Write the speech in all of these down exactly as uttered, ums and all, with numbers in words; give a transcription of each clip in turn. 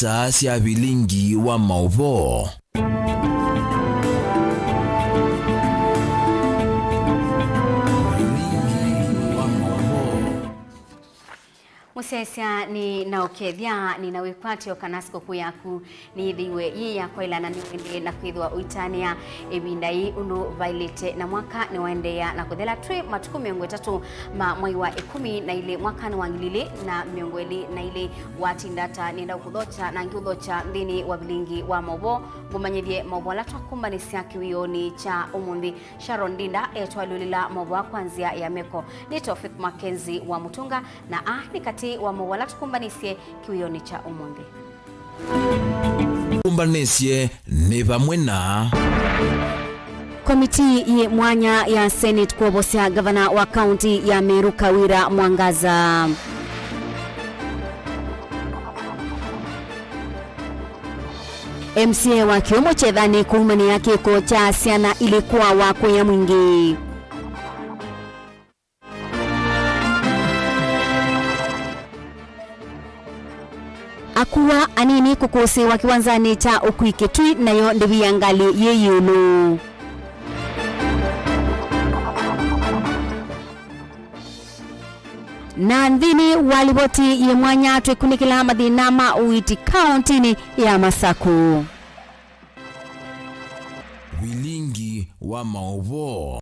Saa sya vilingi wa maũvoo. Vilingi wa maũvoo. Mũsyaĩĩsya, nĩ na ũkethya, nĩ na wĩkwatyo kana sikũkũ yaku nĩyĩthĩiwe yĩ ya kwaĩlana nĩ wende na kwĩthĩwa ũitanĩa ĩvinda yĩĩ ũndũ vaĩlĩte na mwaka nĩwaendeea na kũthela. Twĩ matukũ mĩongo ĩtatũ ma mwei wa ĩkũmi na ilĩ mwakanĩ wa ngili ilĩ na mĩongo ĩlĩ na ilĩ. Watinda ata? Nĩenda ũkũthokya na ngĩũthokya nthĩnĩ wa vilingi wa maũvoo, ngũmanyĩthye maũvoo ala twakũmbanĩsya kĩwĩonĩ kya ũmũnthĩ. Sharon Ndinda etwalũlĩla maũvoo kwa nzĩa ya meko. Nĩ Tofik Mackenzie wa Mũtũnga, na aa nĩ katĩ wa maũvoo ala tũkũmbanĩsye kĩwĩonĩ kya ũmũnthĩ. Kũmbanĩsye nĩ vamwe na Komitii yĩ mwanya ya Senate kwovosya ngavana wa kaunti ya Meru Kawira Mwangaza. M C A wa Kĩũmũ Kyethanĩ kũumanĩa kĩko kya syana ilĩ kũawa kũya mwingĩ. Akua anini kũkũsĩĩwa kĩwanzanĩ kya ũkui Kĩtui, nayo ndĩvi ya ngalĩ yĩ ĩũlũ. Na nthĩnĩ wa livoti yĩ mwanya, twĩkunĩkĩla mathĩna ma ũiiti kaũntĩnĩ ya Masakũ. Vilingi wa maũvoo.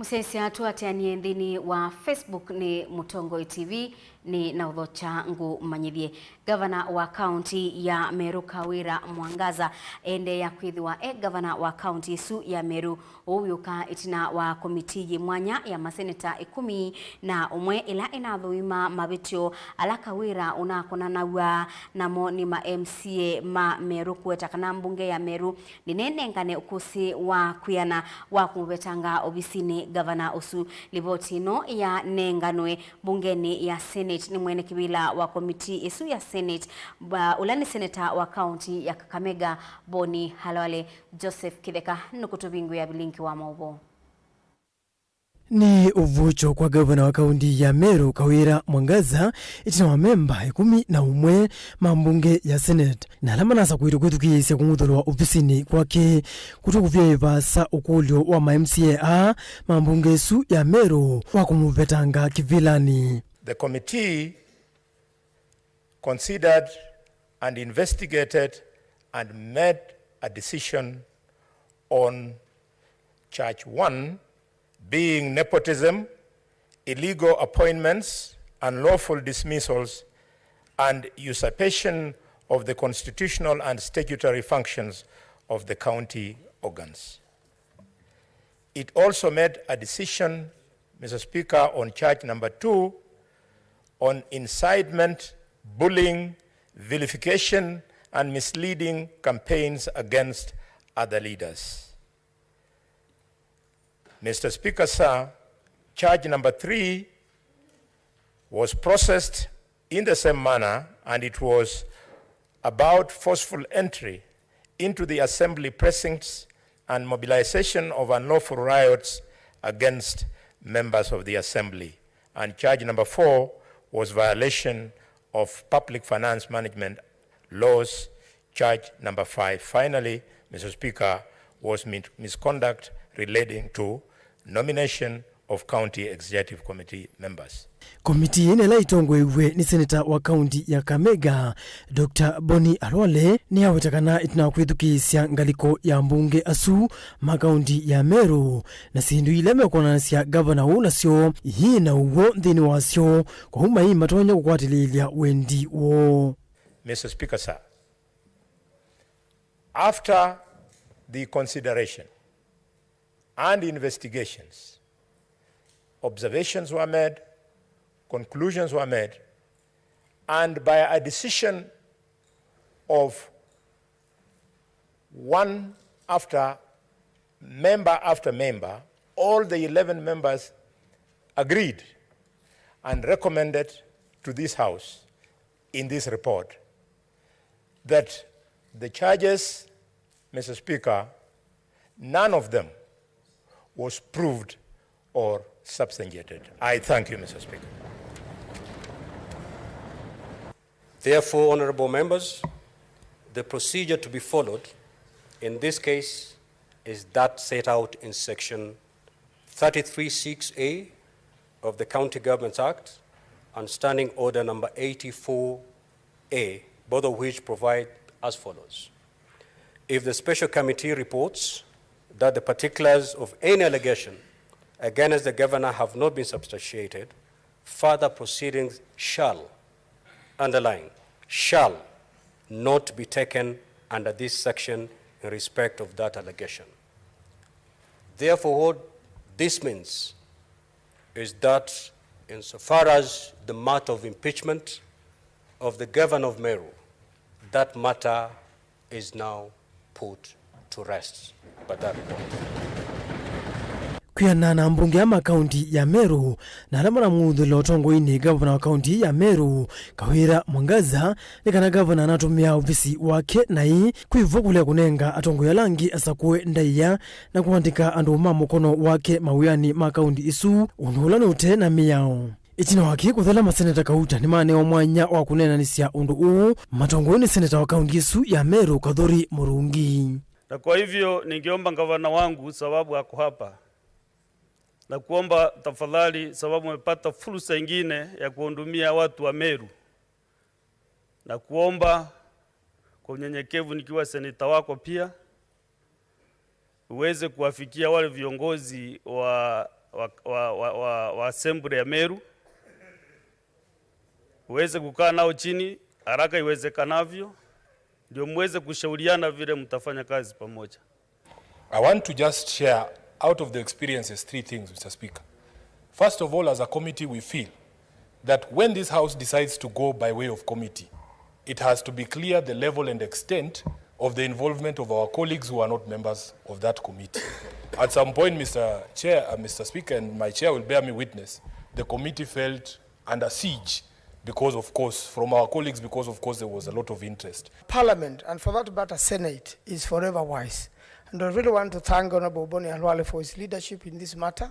Mũsyaĩĩsya, tũatĩanĩe nthĩnĩ wa Facebook nĩ Mũtongoi T V, nĩ na ũthokya ngũmanyĩthye. Ngavana wa kaunti ya Meru Kawira Mwangaza endeea kwĩthĩwa e ngavana wa kaunti ĩsu ya Meru. Ũu wĩũka ĩtina wa komitii yĩ mwanya ya maseneta ĩkũmi na ũmwe ĩla ĩnathũima mavĩtyo ala Kawira ũnakonanaw'a namo nĩ ma M C A ma Meru kũweta kana mbunge ya Meru ndĩnenengane ũkũsĩ wa kwĩana wa kũmũvetanga ovisinĩ ngavana ũsu. Livoti ĩno yanenganwe mbungenĩ ya Senate nĩ mwene kĩvĩla wa komitii ĩsu ya Senate, ba-, ũla nĩ seneta wa kaunti ya Kakamega, Boni Halwale. Joseph Kĩtheka nũkũtũvingũĩa vilingi wa maũvoo. Nĩ ũvũkyo kwa ngavana wa kaunti ya Meru, Kawira Mwangaza, ĩtina wa memba ĩkũmi na ũmwe ma mbunge ya Senate, na ala manasakũĩtwe kwĩthukĩĩsya kũng'uthũlwa ovisinĩ kwake, kũtw'a kũvyaĩ vaasa ũkũlyo wa ma M C A aa ma mbunge ĩsu ya Meru wa kũmũvetanga kĩvĩlanĩ. The committee considered and investigated and made a decision on charge one being nepotism, illegal appointments, unlawful dismissals, and usurpation of the constitutional and statutory functions of the county organs. It also made a decision, Mister Speaker, on charge number two, on incitement, bullying, vilification, and misleading campaigns against other leaders. Mister Speaker, sir, charge number three was processed in the same manner, and it was about forceful entry into the assembly precincts and mobilization of unlawful riots against members of the assembly. And charge number four was violation of public finance management laws. Charge number five, finally, Mister Speaker, was mi-, misconduct relating to nomination of County Executive Committee members. Komitii ĩno ĩla ĩtongoew'e nĩ seneta wa kaunti ya Kakamega, Doctor Boni Halwale, nĩyaweta kana ĩtina wa kwĩthukĩĩsya ngalĩko ya mbunge asu ma kaunti ya Meru na syĩndũ ila mekwonanasya ngavana ũũ nasyo iyĩ na ũw'o nthĩnĩ wasyo, kwoou mai matonya kũkwatĩlĩĩlya wendi woo. Mister Speaker, sir, after the consideration and investigations, observations were made, conclusions were made, and by a decision of one after member after member, all the eleven members agreed and recommended to this House in this report that the charges, Mister Speaker, none of them was proved or substantiated. I thank you, Mister Speaker. Therefore, honorable members, the procedure to be followed in this case is that set out in section thirty-three six A of the County Governments Act and Standing Order number eighty-four A, both of which provide as follows. If the special committee reports that the particulars of any allegation against the governor have not been substantiated, further proceedings shall, underline, shall not be taken under this section in respect of that allegation. Therefore, what this means is that insofar as the matter of impeachment of the governor of Meru, that matter is now put to rest by that report. Kwĩanana na ambunge a ma kaunti ya Meru na ala manamũthũlĩla ũtongoinĩ, ngavana wa kaunti ya Meru Kawira Mwangaza nĩ kana ngavana anatũmĩa ovisi wake naĩ kwĩvwa kũlea kũnenga atongoi ala angĩ asakũe ndaĩa na kũandĩka andũ ma mũkono wake mawĩanĩ ma kaunti ĩsu, ũndũ ũla nĩ ũte na mĩao. Ĩtina wa kĩĩ kũthela, maseneta kauta nĩmanewa mwanya wa kũneenanĩsya ũndũ ũũ matongoi nĩ seneta wa kaunti ĩsu ya Meru Kathuri Murungi. Na kwa hivyo ningeomba gavana wangu, sababu ako hapa, na kuomba tafadhali, sababu umepata fursa ingine ya kuhudumia watu wa Meru, na kuomba kwa unyenyekevu nikiwa seneta wako pia, uweze kuwafikia wale viongozi wa, wa, wa, wa, wa, wa assembly ya Meru, uweze kukaa nao chini haraka iwezekanavyo, ndio muweze kushauriana vile mtafanya kazi pamoja. I want to just share out of the experiences three things, Mister Speaker. First of all, as a committee, we feel that when this House decides to go by way of committee, it has to be clear the level and extent of the involvement of our colleagues who are not members of that committee. At some point, Mister Chair, uh, Mister Speaker, and my chair will bear me witness, the committee felt under siege because, of course, from our colleagues, because, of course, there was a lot of interest. Parliament, and for that matter, Senate, is forever wise. And I really want to thank Honorable Boni Khalwale for his leadership in this matter.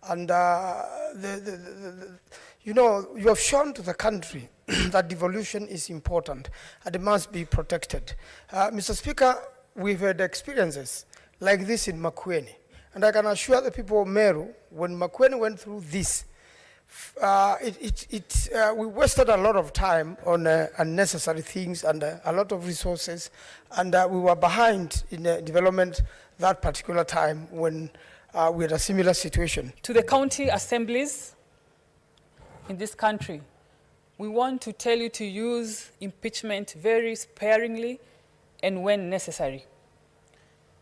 And, uh, the, the, the, the, you know, you have shown to the country that devolution is important and it must be protected. Uh, Mister Speaker, we've had experiences like this in Makueni. And I can assure the people of Meru, when Makueni went through this, uh, it, it, it, uh, we wasted a lot of time on, uh, unnecessary things and, uh, a lot of resources, and, uh, we were behind in, uh, development that particular time when, uh, we had a similar situation. To the county assemblies in this country, we want to tell you to use impeachment very sparingly and when necessary.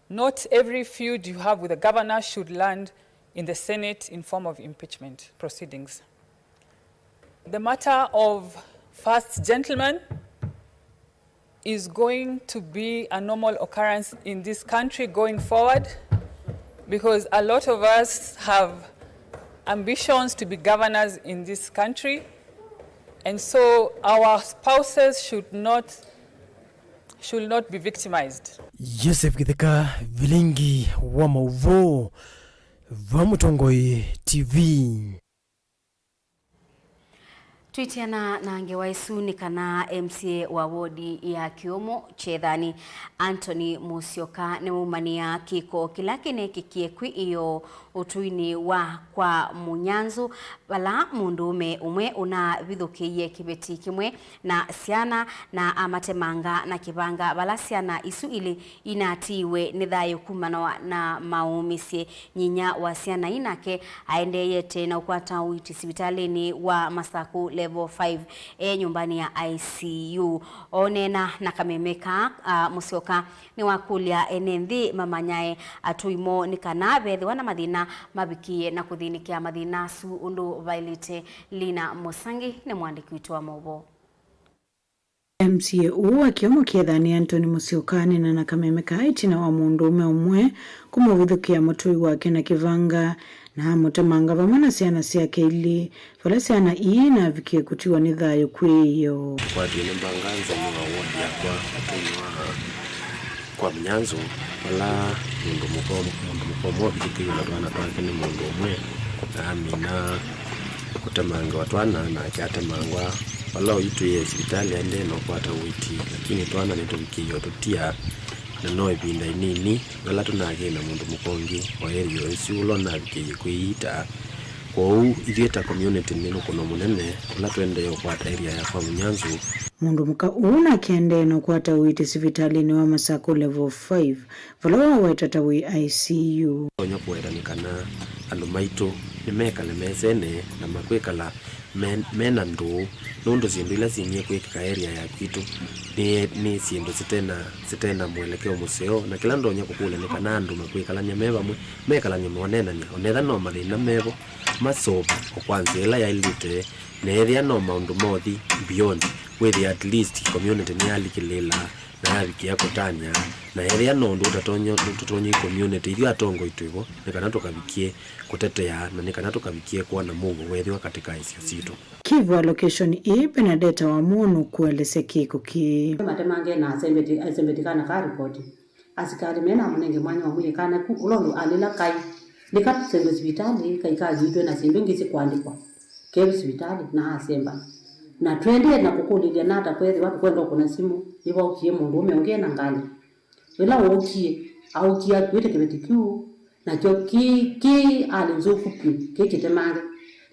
Not every feud you have with the governor should land in the Senate in form of impeachment proceedings. The matter of first gentleman is going to be a normal occurrence in this country going forward, because a lot of us have ambitions to be governors in this country, and so our spouses should not, should not be victimized. Joseph Githeka, Vilingi wa Mauvoo, va Mũtongoi T V. Twĩtiana na ngewa ĩsu nĩ kana M C A wa wodi ya Kĩũmũ Kyethani, Anthony Mũsyoka, nĩwaumanĩa kĩko kĩla kĩneekĩkie kwĩ ĩyoo ũtũinĩ wa kwa Mũnyanzũ, vala mũndũũme ũmwe ũnavithũkĩie kĩveti kĩmwe na syana na amatemanga na kĩvanga, vala syana isu ilĩ inatiiwe nĩ thayũ kumana na maũmĩsye. Nyinya wa syana ii nake aendeeye tene na ũkwata ũiiti sivitalĩnĩ wa Masaku Level five e nyũmbanĩ ya I C U. Oneena na kameme kaa, a, Mũsyoka nĩwakũlya ene nthĩ mamanyae atũi moo nĩ kana vethĩwa na mathĩna mavikĩe na kũthĩnĩkĩa mathĩna asu ũndũ vaĩlĩte. Lina Mũsangi nĩ mũandĩki witũ wa maũvoo. M C A ũũ wa Kĩũmũ Kyethani, Anthony Mũsyoka, anena na kameme kaa ĩtina wa mũndũũme ũmwe kũmũvithũkĩa mũtũi wake na kĩvanga na amũtemanga vamwe na syana syake ilĩ, vala syana ii inavikie kũtiwa nĩ thayũ kwĩ ĩyoo. Kwatie nĩ mbanga nzeni wa wodi yakwa ũtũinĩ wa kwa Mnyanzũ, vala mũndũ mũka, mũndũ mũka ũmwe ũvithũkĩiwe na twana twake nĩ mũndũ ũmwe, na amina kũtemangĩwa twana, nake atemangwa Vala ũitwĩe sivitalĩ aendee na ũkwata ũiiti, lakini twana nĩtũvikĩie ũtũtia, na no ĩvinda ĩnini vala tũnakĩe na mũndũ mũka ũngĩ wa area ĩsu ũla ũnavikĩie kwĩiita. Kwoou, ithyĩ ta community nĩ mũkũno mũnene ũla tũendee ũkwata area ya kwa Mũnyanzu. Mũndũ mũka ũũ nake aendee na ũkwata ũiiti sivitalĩnĩ wa Masakũ Level five, vala wawetwa ta wĩ I C U. Tonya kũweta nĩ kana andũ maitũ nĩmekale mesene na makwĩkala me, me na ndũũ, nũndũ syĩndũ ila syĩmie kwĩkĩka area ya kwitũ nĩ, nĩ syĩndũ sitena, sitena mwelekeo mũseo, na kĩla ndonya kũkũlya nĩ kana andũ makwĩkalany'a me vamwe, mekalany'a moneenany'a, onetha no mathĩna mevo, masova o kwa nzĩa ĩla yaĩlĩte, na ethĩa no maũndũ mothi beyond, wĩthĩa at least community nĩyalikĩlĩĩla na yavikĩa kũtany'a, na ethĩa no ũndũ ũtatonya, ũtatonyei community, ithyĩ atongoi twĩvo nĩ kana tũkavikie kũtetea na nĩ kana tũkavikie kwona mũuo weethĩwa katĩ ka isio sitũ. Kĩvwa location ĩĩ, Benedetta Wamũũ nũkũelesya kĩko kĩĩ. Matemange na asembeti, asembeti kana ka ripoti. Asikalĩ mena mũnenge mwanya wa mwĩĩ kana ku ũla ũndũ alĩla kai. Nĩka sembwe sivitalĩ, kai kagitwe na syĩndũ ingĩ sikũandĩkwa. Kevu sivitalĩ na asemba. Na twendee na kũkũlĩlya nata kwethĩwa tũkwenda ũkũna simũ, nĩvaukie mũndũũme ũngĩ na ngalĩ. Ĩla wookie, aũkie akuĩte kĩveti kĩu, nakyo kĩ, kĩ alĩ nzũku vyũ, kĩ kĩtemange.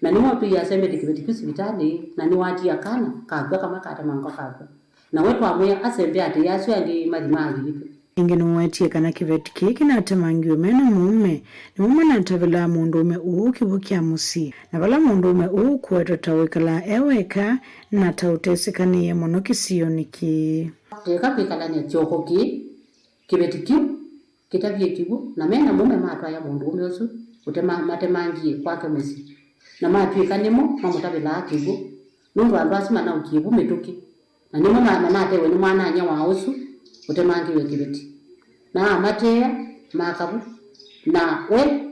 Na nĩwatwĩie asembete kĩveti kĩu sivitalĩ, na nĩwatia kana kakw'a kamwe katemangwa kakw'a. Na we twamwĩa asembe atĩ asu angĩ mathi maagitwe. Ĩngĩ nĩwetie kana kĩveti kĩĩ kĩnatemangiwe me na mũũme, nĩmo manatavĩlaa mũndũũme ũũ kĩw'ũ kya mũsyĩ, na vala mũndũũme ũũ ũkũetwa ta wĩkalaa e weka na ta ũtesĩkanĩe mũno kĩsionĩ kĩĩ. Teka kwĩkalany'a kyoko kĩĩ, kĩveti kĩu kĩtavie kĩw'ũ, na me na mũũme matwaya mũndũũme ũsu ũtema-, matemangie kwake mũsyĩ, na matw'ĩka nĩmo mamũtavĩlaa kĩw'ũ, nũndũ andũ asu manaũkie vu mĩtũkĩ, na nĩmo ma-, manatewe nĩ mwana-a-inyia wa ũsu ũtemangiwe kĩveti, na amatea maka vu, na we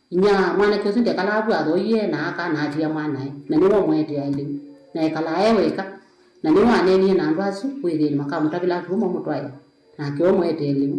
Inyia mwanake ũsu ndekalaa vu, athoie na aka na atia mwanae, na nĩwe ũmũetea lĩu, na ekalaa e weka, na nĩwe waneenie na andũ asu wĩthĩe nĩmakamũtavĩla kĩw'ũ mamũtwae, nake ũmũetee lĩu.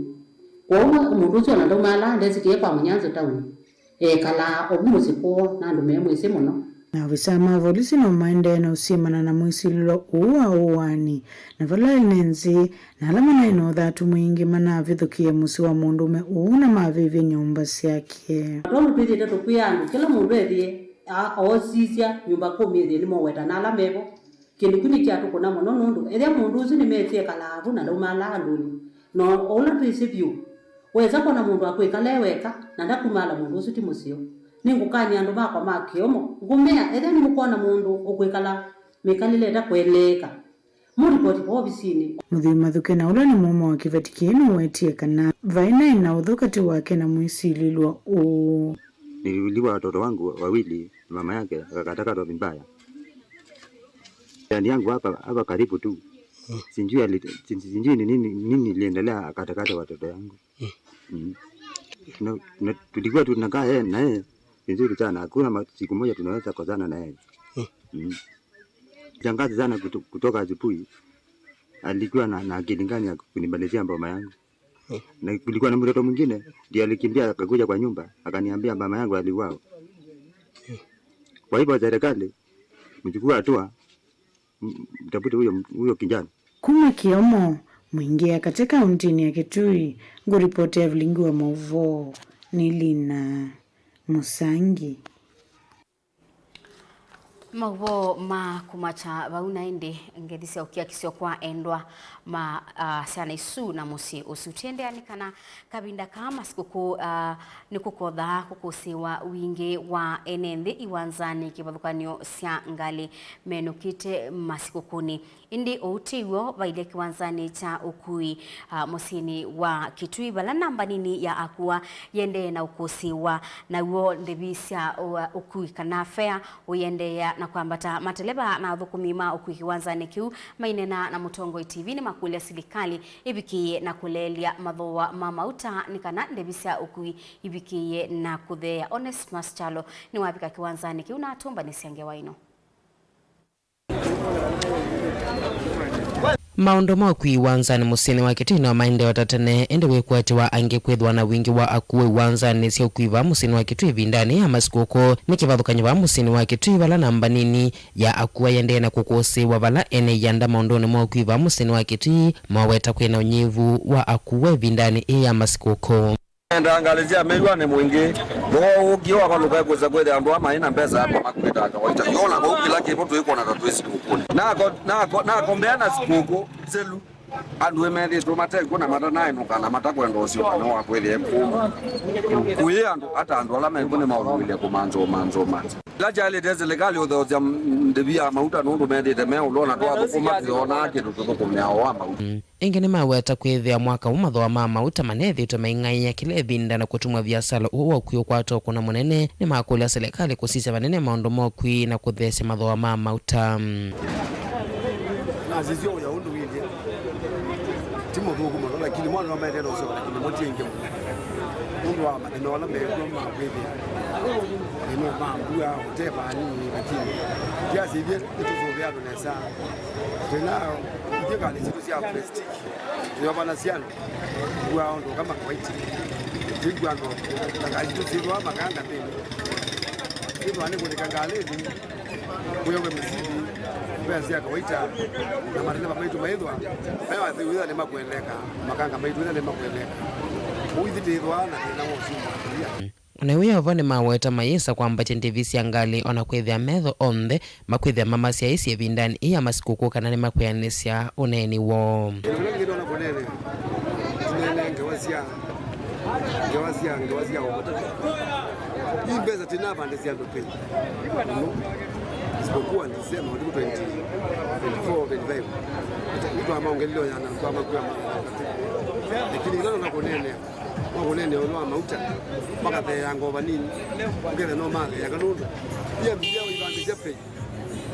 Kwoou mũndũ ũsu ona ndaumaala, ndesĩkĩe kwa Mũnyanzũ taoni, ekalaa o vu mũsyĩ kwoo na andũ memwĩsĩ mũno. Na avisaa ma volisi no maendee na ũsyĩmana na mwĩsilĩlo ũũ wa ũaani, na vala ene nzĩ na ala manaĩ na ũthatu mwingĩ manavithũkĩie mũsyĩ wa mũndũũme ũũ na mavĩvya nyũmba syake. Tondũ twĩthĩĩtwe tũkwĩa andũ, kĩla mũndũ ethĩe a-, oosisya nyũmba kũmĩthĩe nĩmoweta na ala mevo. Kĩndũ kĩu nĩkyatũkũna mũno, nũndũ ethĩa mũndũ ũsu nĩmesie kalaa vu na ndaumaalaa andũnĩ. Na o ũla twĩsĩ vyũ, wesa kwona mũndũ akwĩkala e weka na ndakumaala mũndũ ũsu ti mũseo. Nĩngũkany'a andũ makwa ma kĩomo, ngũmea, ethĩa nĩmũkwona mũndũ ũkwĩkala mĩkalĩle ĩtakweleeka, mũlipoti vovisinĩ. Mũthii Mathuke, na ũla nĩ mũũme wa kĩveti kĩĩ, nũwetie kana vai naĩ na ũthũ katĩ wake na mwĩsilĩlwa ũũ. Niliuliwa watoto wangu wawili, mama yake akakatakatwa vibaya. Jirani yangu hapa, hapa karibu tu. Sijui ali-, si-, sijui ni nini, nini iliendelea akatakata watoto yangu. Mm. Tuna-, tuna-, tulikuwa tunakaa yeye na yeye vizuri sana. Hakuna ma-, siku moja tunaweza kosana na yeye. Mm. Shangazi sana kuto-, kutoka asubuhi alikuwa na, na akili gani ya kunimalizia boma yangu. Na kulikuwa na mtoto mwingine ndiye alikimbia akakuja kwa nyumba akaniambia mama yangu aliuawa. Kwa hivyo serikali mchukue hatua, m-, mtafute huyo, huyo kijana. Kuma Kĩomo, Mwingĩa Katĩ kaũntĩnĩ ya Kitui, ngũripoti Evelyn Ngua maũvoo nĩ Lina Mũsangi. Maũvoo ma kũmakya vau na ĩndĩ ngethi sya ũkiakisyo kwa endwa ma, ah, syana isu na mũsyĩ ũsu. Tũiendeea nĩ kana kavinda kaa masikũkũ, ah, nĩkũkothaa kũkũsĩĩwa wingĩ wa ene nthĩ iwanzanĩ kĩvathũkany'o sya ngalĩ menũkĩte masikũkũnĩ. Ĩndĩ ũu ti w'o vailye kĩwanzanĩ kya ũkui, ah, mũsyĩnĩ wa Kitui, vala namba nini ya akua yĩendee na ũkũsĩĩwa, naw'o ndĩvi sya ũ-, ũkui kana fare ũiendeea na kwambata. Mateleva na athũkũmi ma ũkui kĩwanzanĩ kĩu maineena na Mũtongoi T V nĩmakũlya silikalĩ ĩvikĩĩe na kũleelya mathooa ma mauta nĩ kana ndĩvi sya ũkui ivikĩĩe na kũtheea. Onesmus Kyalo nĩwavika kĩwanzanĩ kĩu na atũmbanĩsya ngewa ĩno. Maũndũ ma ũkui wanzanĩ mũsyĩnĩ wa Kitui no maendee o ta tene, ĩndĩ wĩkwatyo wa angĩ kwĩthĩwa na wingĩ wa akuũ wanzanĩ sya ũkui vaa mũsyĩnĩ wa Kitui ĩvindanĩ ya masikũkũ nĩ kĩvathũkany'o vaa mũsyĩnĩ wa Kitui, vala namba nini ya akuũ yendee na kũkũsĩĩwa vala ene ianda maũndũnĩ ma ũkui vaa mũsyĩnĩ wa Kitui maweta kwĩ na ũnyivu wa akuũ ĩvindanĩ ĩĩ ya masikũkũ. Endaa ngalĩ sya mĩw'a nĩ mwingĩ. Thooa ũkĩe wavalũka ĩkwĩsa kwĩthĩa andũ aa maĩ na mbesa yakwa makwĩtaa kawaita. Yona vau kĩla kĩvo twĩkwona ta twĩ sikũkũnĩ. Nako, nako, nakombea na sikũkũ selu. Andũ ĩmethĩtwe matekw'o na matanaenũka na matakwenda ũsyoka nĩ wakwĩthĩa kũma. Kũyĩ andũ, ata andũ ala mekw'o nĩ maũlũile kũmanza, ũmanza, ũmanza. Ĩla kyaĩlĩte silikalĩ ũtheũsya ndĩvi ya mauta nũndũ methĩte me ũlũ na twathũkũma tũyonaa kĩndũ tũthũkũmĩawa wa mauta. Ĩngĩ nĩmaweta kwĩthĩa mwaka ũũ mathooa ma mauta maneethĩĩtwe maing'aĩa kĩla ĩvinda na kũtuma viasala ũũ wa ũkui ũkwata ũkũna mũnene. Nĩmakũlya silikalĩ kũsisya vanene maũndũ ma ũkui na kũtheesya mathooa ma mauta. Nasisya ũya ũndũ wĩthĩa ti mũthũku mũno, lakini mwana no maendee na ũseo, lakini mo ti aingĩ mũno nũndũ wa mathĩna ala mekw'o ma kwĩthĩa mathĩna ma mbua ũte vanini, lakini kiasi ivye nĩtũsũvĩa andũ nesa. Twĩna ithyĩ ngalĩ sitũ sya plastic. Tũyovana syana, kuaa ũndũ ũka makawaiti. Twĩkua andũ, na ngalĩ sitũ syĩthĩwa makanga nthĩnĩ. Syĩthĩwa nĩ kũlika ngalĩnĩ, kũyowe mĩsili, mbesa sya kawaita, na matereva maitũ maĩthwa, me wathĩu ĩtha nĩ makweleka, makanga maitũ ĩtha nĩ makweleka. Ũu ithyĩ twĩthĩwa na thĩna wa ũsumba abiria. O na wĩ o vo, nĩmaweta mayĩsa kwambatya ndĩvi sya ngalĩ o na kwĩthĩa metho onthe makwĩthĩa mamasyaĩĩsye ĩvindanĩ ĩĩ ya masikũkũ kana nĩmakwĩanĩsya ũneeni woo. Kĩndũ kĩla kĩngĩ twona kũneenea, tũneenee ngewa sya, ngewa sya, ngewa sya ũmwe. Ii mbesa tinavandĩsya andũ pei mũno, isipokuwa December, matukũ twenty, twenty-four, twenty-five. Nĩtwamaongelile ũyana, twamakw'a. Lakini ila twona kũneenea, no kũneenea ũndũ wa mauta, makatheeanga o vanini, ũkethĩa no matheeanga nũndũ mbia mbia ivandĩsya pei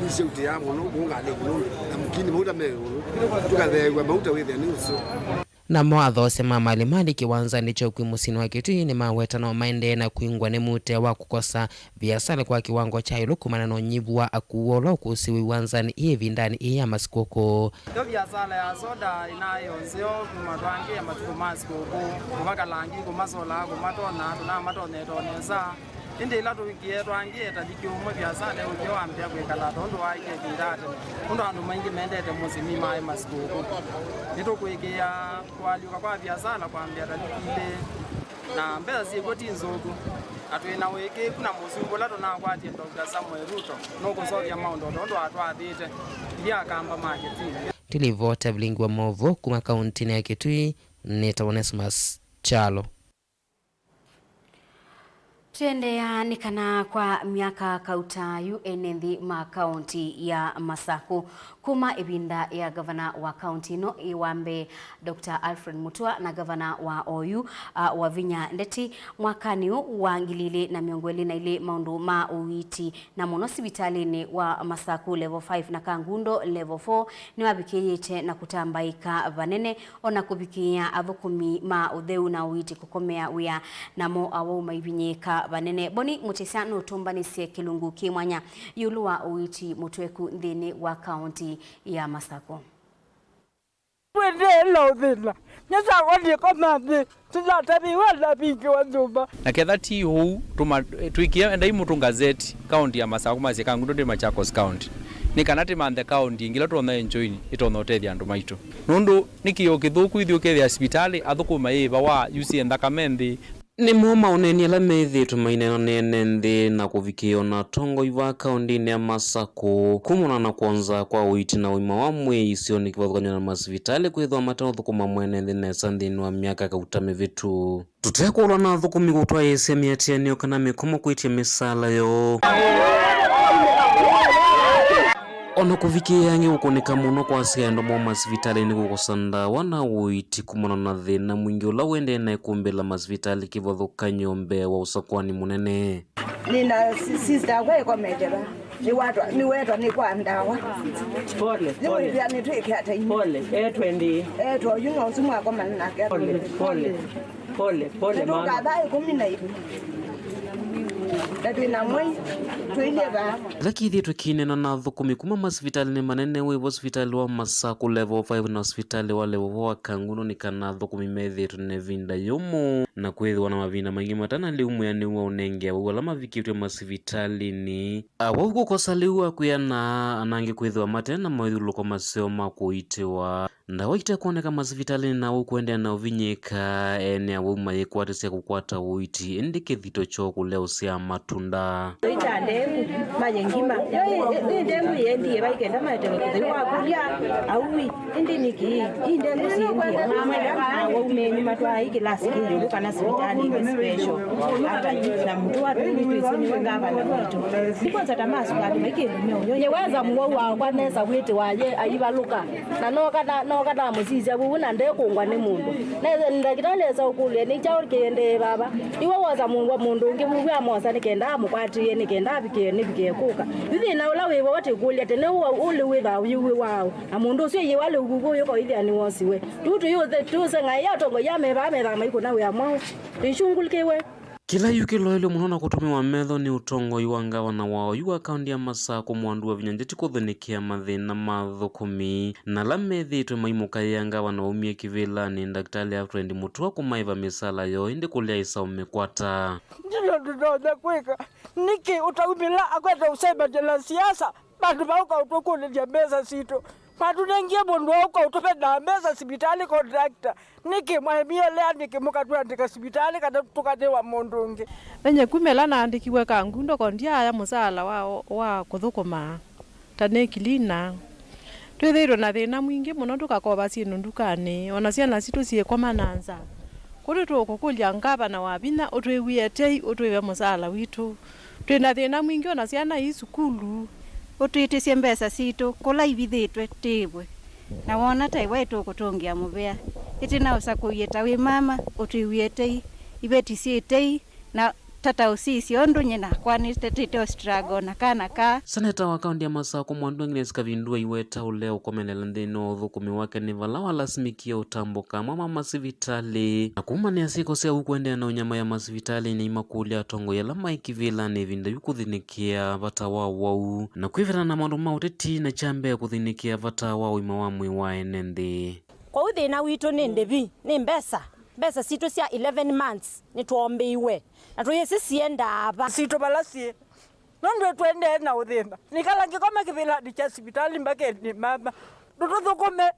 nĩsyautĩaa mũno kũu ngalĩnĩ nũndũ na mũkini mauta me ĩũlũ, tũkatheew'a mauta wĩthĩa nĩ ũseo. Namo athoosya ma malimali kĩwanzanĩ kya ũkui mũsyĩnĩ wa Kitui nĩmaweta no maendee na kwingwa nĩ mũtee wa kũkosa viasala kwa kĩwango kya ĩũlũ kumana na ũnyivu wa akuũ ũla ũkũsĩwe iwanzanĩ ii ĩvindanĩ ii ya masikũkũ. Yo viasala ya soda ĩnaĩ o nzeo kuma twangĩe matukũ ma sikũkũ, kũvaka langi, kũmasola, kũmatona, tũnamatonyete o nesa. Ĩndĩ ĩla tũvikĩe twangĩe ta liki ũmwe viasala ũkĩe wambĩa kwĩkala ta ũndũ waĩle ĩvinda ya tene, ũndũ andũ maingĩ mendete mũsyĩ nĩmaĩ masikũkũ. Nĩtũkũĩkĩĩa kũalyũka kwa viasala kwambĩa ta liki ilĩ. Na mbesa syĩkw'o ti nzũku, na twĩ na ũĩkĩĩku na mũsumbĩ ũla tũnakwatie, Doctor Samuel Ruto, nũkũseũvya maũndũ o ta ũndũ atwathĩte ithyĩ Akamba ma Kitui. Ndilivota vilingi wa maũvoo kuma kauntinĩ ya Kitui, nĩtawa Onesmus Kyalo. Tũendeea nĩ kana kwa myaka kauta yu ene nthĩ ma kaunti ya Masakũ, kuma ĩvinda ya ngavana wa kaunti ĩno ĩ wa mbee, Doctor Alfred Mutua, na ngavana wa oyu, a, Wavinya Ndeti, mwakanĩ ũũ wa ngili ilĩ na mĩongo ĩlĩ na ilĩ, maũndũ ma ũiiti, na mũno sivitalĩnĩ wa Masakũ Level five na Kangundo Level four, nĩwavikĩĩte na kũtambaĩka vanene, o na kũvikĩĩa athũkũmi ma ũtheu na ũiiti kũkomea wĩa, namo awau maivinyĩĩka vanene. Boni Mũtĩsya nũtũmbanĩsye kĩlungu kĩ mwanya ĩũlũ wa ũiiti mũtweku nthĩnĩ wa kaunti ya Masakũ. Twendeela ũthĩna. Nĩsakwa ndĩkoma nthĩ. Tũnataviwe na vingĩ wa nyũmba. Na ketha ti ũu, tũma-, twĩkĩe, endai mũtũ ngazeti, kaunti ya Masakũ masye Kangundo ndĩ Machakos County. Nĩ kana tĩmanthe kaunti ĩngĩ ĩla tũtonya enjoy, ĩtonya ũtethya andũ maitũ. Nũndũ nĩ kĩoo kĩthũku ithyĩ ũkethĩa sivitalĩ, athũkũmi mayĩĩvawa, yu syĩ nthakame nthĩ. Nĩmo maũneeni ala methĩĩtwe maineenwa nĩ ene nthĩ na kũvikĩĩa o na atongoi va kauntinĩ ya Masakũ kumana na kwonza kwa ũiiti na ũima wa mwĩĩ isionĩ kĩvathũkany'o na masivitalĩ kwĩthĩwa mate ũthũkũma mwene nthĩ nesa nthĩnĩ wa myaka kauta mĩvĩtu. Tũtekũlwa na athũkũmi kũtwaĩĩsya mĩatĩanĩo kana mĩkomo kwĩtya mĩsaala yoo. O na kũvikĩĩa angĩ kũkũnĩka mũno kwasya andũ moo masivitalĩnĩ kũkosa ndawa na ũiiti kumana na thĩna mwingĩ ũla ũendee na ĩkumbĩ la masivitalĩ kĩvathũkany'o mbee wa ũsakũani mũnene. Nĩna si-, sister akwa ĩkomete va. Nĩwatwa, nĩwetwa nĩ kwa ndawa. Pole, pole. Nĩwĩthĩa nĩtwĩke ata inĩ? Pole, etwe ndĩ? Etwa oyu no ũsu mwakomana nake. Pole, pole. Pole, pole, mama. Nĩtũkathaa ĩkũmi na ĩmwe. Na twĩ na mwei, tũilye vaa. Ĩla kĩthĩtwe kĩneena na athũkũmi kuma masivitalĩnĩ manene wĩvo sivitalĩ wa Masakũ Level five na sivitalĩ wa Level four wa Kangundo nĩ kana athũkũmi methĩĩtwe na ĩvinda yũmũ na kwĩthĩwa na mavinda maingĩ matana lĩu mwĩanĩu wa ũnenge awau ala mavikĩtw'e masivitalĩnĩ. Awau kũkosa lĩu wa kwĩana, na angĩ kwĩthĩwa mate na mawĩthyũlũlũko maseo ma kũitĩwa. Ndawa itekwoneka masivitalĩnĩ na awau kũendeea na ũvinyĩĩka, ene awau mayĩkwatĩsya kũkwata ũiiti, ĩndĩ kĩthito kyoo kũleũsya matunda. Ita ndengu, manye ngima. Yo ĩ, ĩ, nĩ ndengu yendie vai kenda maetewe kũtheu wakũlya, aui, ĩndĩ nĩkĩ? Ii ndengu siendie. Mwenda awau menyu matwaa ĩ kĩlasi kĩ ĩũlũ kana sivitalĩnĩ special. Ata na mũtũ wa tũi nĩtwĩsĩ nĩwe ngavana witũ. Nĩkwanza ta masukali mai kĩndũ meũnyony'a. Nĩweza mũwau wakwa nesa wĩtĩwa ye aivalũka. Na nooka na, nooka namũsisya vuvu na ndekũngwa nĩ mũndũ. Ne, ndakĩtalĩ esa ũkũlye, "Nĩ kyaũ kĩendee vava?" Iwe wosa mũndũ, mũndũ ũngĩ vuvu amosa nĩ kenda amũkwatĩĩe, nĩ kenda avikĩe nĩvikĩe kũka. Yu thĩna ũla wĩ vo tĩkũlya tene ũũ, ũũ lĩu wĩthaa ũyĩw'ĩ waũ? Na mũndũ ũsu ĩyĩwa lĩu vuvu ũyũka ũithĩa nĩwosiwe. Yu tũyũthe, tũseng'aĩa atongoi amevaa methaa maikũna wĩa mwaũ? Tũisyungũlĩkĩwe. Kĩla yu kĩloelwe mũno na kũtũmĩwa metho nĩ ũtongoi wa ngavana wa oyu wa kaũnti ya Masakũ, Mwandu wa Vinya Njeti, kũthĩnĩkĩa mathĩna ma athũkũmi na ala methĩĩtwe maimũkaĩa ngavana waumie kĩvĩlanĩ, Ndakĩtalĩ Alfred Mutua, kũmaĩva mĩsala yoo ĩndĩ kũlea ĩsaũ mĩkwata. Ndino ndinonya kwĩka. Nĩkĩ ũtaumĩla akwete ũsembany'a na siasa? Vandũ va ũka ũtũkũlĩlya mbesa sitũ, matũnengie mũndũ wa ũka ũtũvendaa mbesa sivitalĩ contractor. Nĩkĩ mwaemie lea nĩkĩ mũkatũandĩka sivitalĩ kana tũkanĩwa mũndũ ũngĩ? Venye kuma ĩla naandĩkiwe Kangundo ko ndyaaya mũsaala wa, wa kũthũkũma ta nĩ cleaner. Twĩthĩĩtwe na thĩna mwingĩ mũno tũkakova syĩndũ ndukanĩ, o na syana sitũ syĩkoma na nzaa. Kũu nĩtũũkũkũlya ngavana wa vinya ũtwĩw'ĩe tei ũtwĩve mũsaala witũ. Twĩ na thĩna mwingĩ o na syana ii sukulu. Ũtwĩtĩsye mbesa sitũ kũla ivithĩtwe tĩĩvwe, na woona ta ĩwe ĩtũkũtũngĩa mũvea. Ĩtina ũsakũie ta wĩ mama, ũtwĩw'ĩe tei, iveti syĩ tei, na tata ũsisye ũndũ nyie nakwa nĩtetĩte o struggle na kana kaa. Seneta wa kaũnti ya Masakũ Mwandu Agnes Kavindu aiweta ũlea ũkomelela nthĩnĩ wa ũthũkũmi wake nĩ vala walasimĩkie ũtambũka amwe ma masivitalĩ na kumanĩa syĩko sya ũkwendea na ũnyamaya masivitalĩnĩ, aimakũlya atongoi ala maĩ kĩvĩlanĩ ĩvinda yu kũthĩnĩkĩa vata wa ũwau na kwĩvetana na maũndũ ma ũteti na kya mbee kũthĩnĩkĩa vata wa ũima wa mwĩĩ wa ene nthĩ. Kwoou thĩna witũ nĩ ndĩvi, nĩ mbesa. Mbesa sitũ sya eleven months nĩtwombĩiwe na tũyĩsĩ siendaa va. Sitũ vala syĩ. Nũndũ nĩtũendee na ũthĩna. Nĩkala ngĩkoma kĩvĩlanĩ kya sivitalĩ mbakeni mama. Ndũtũthũkũme.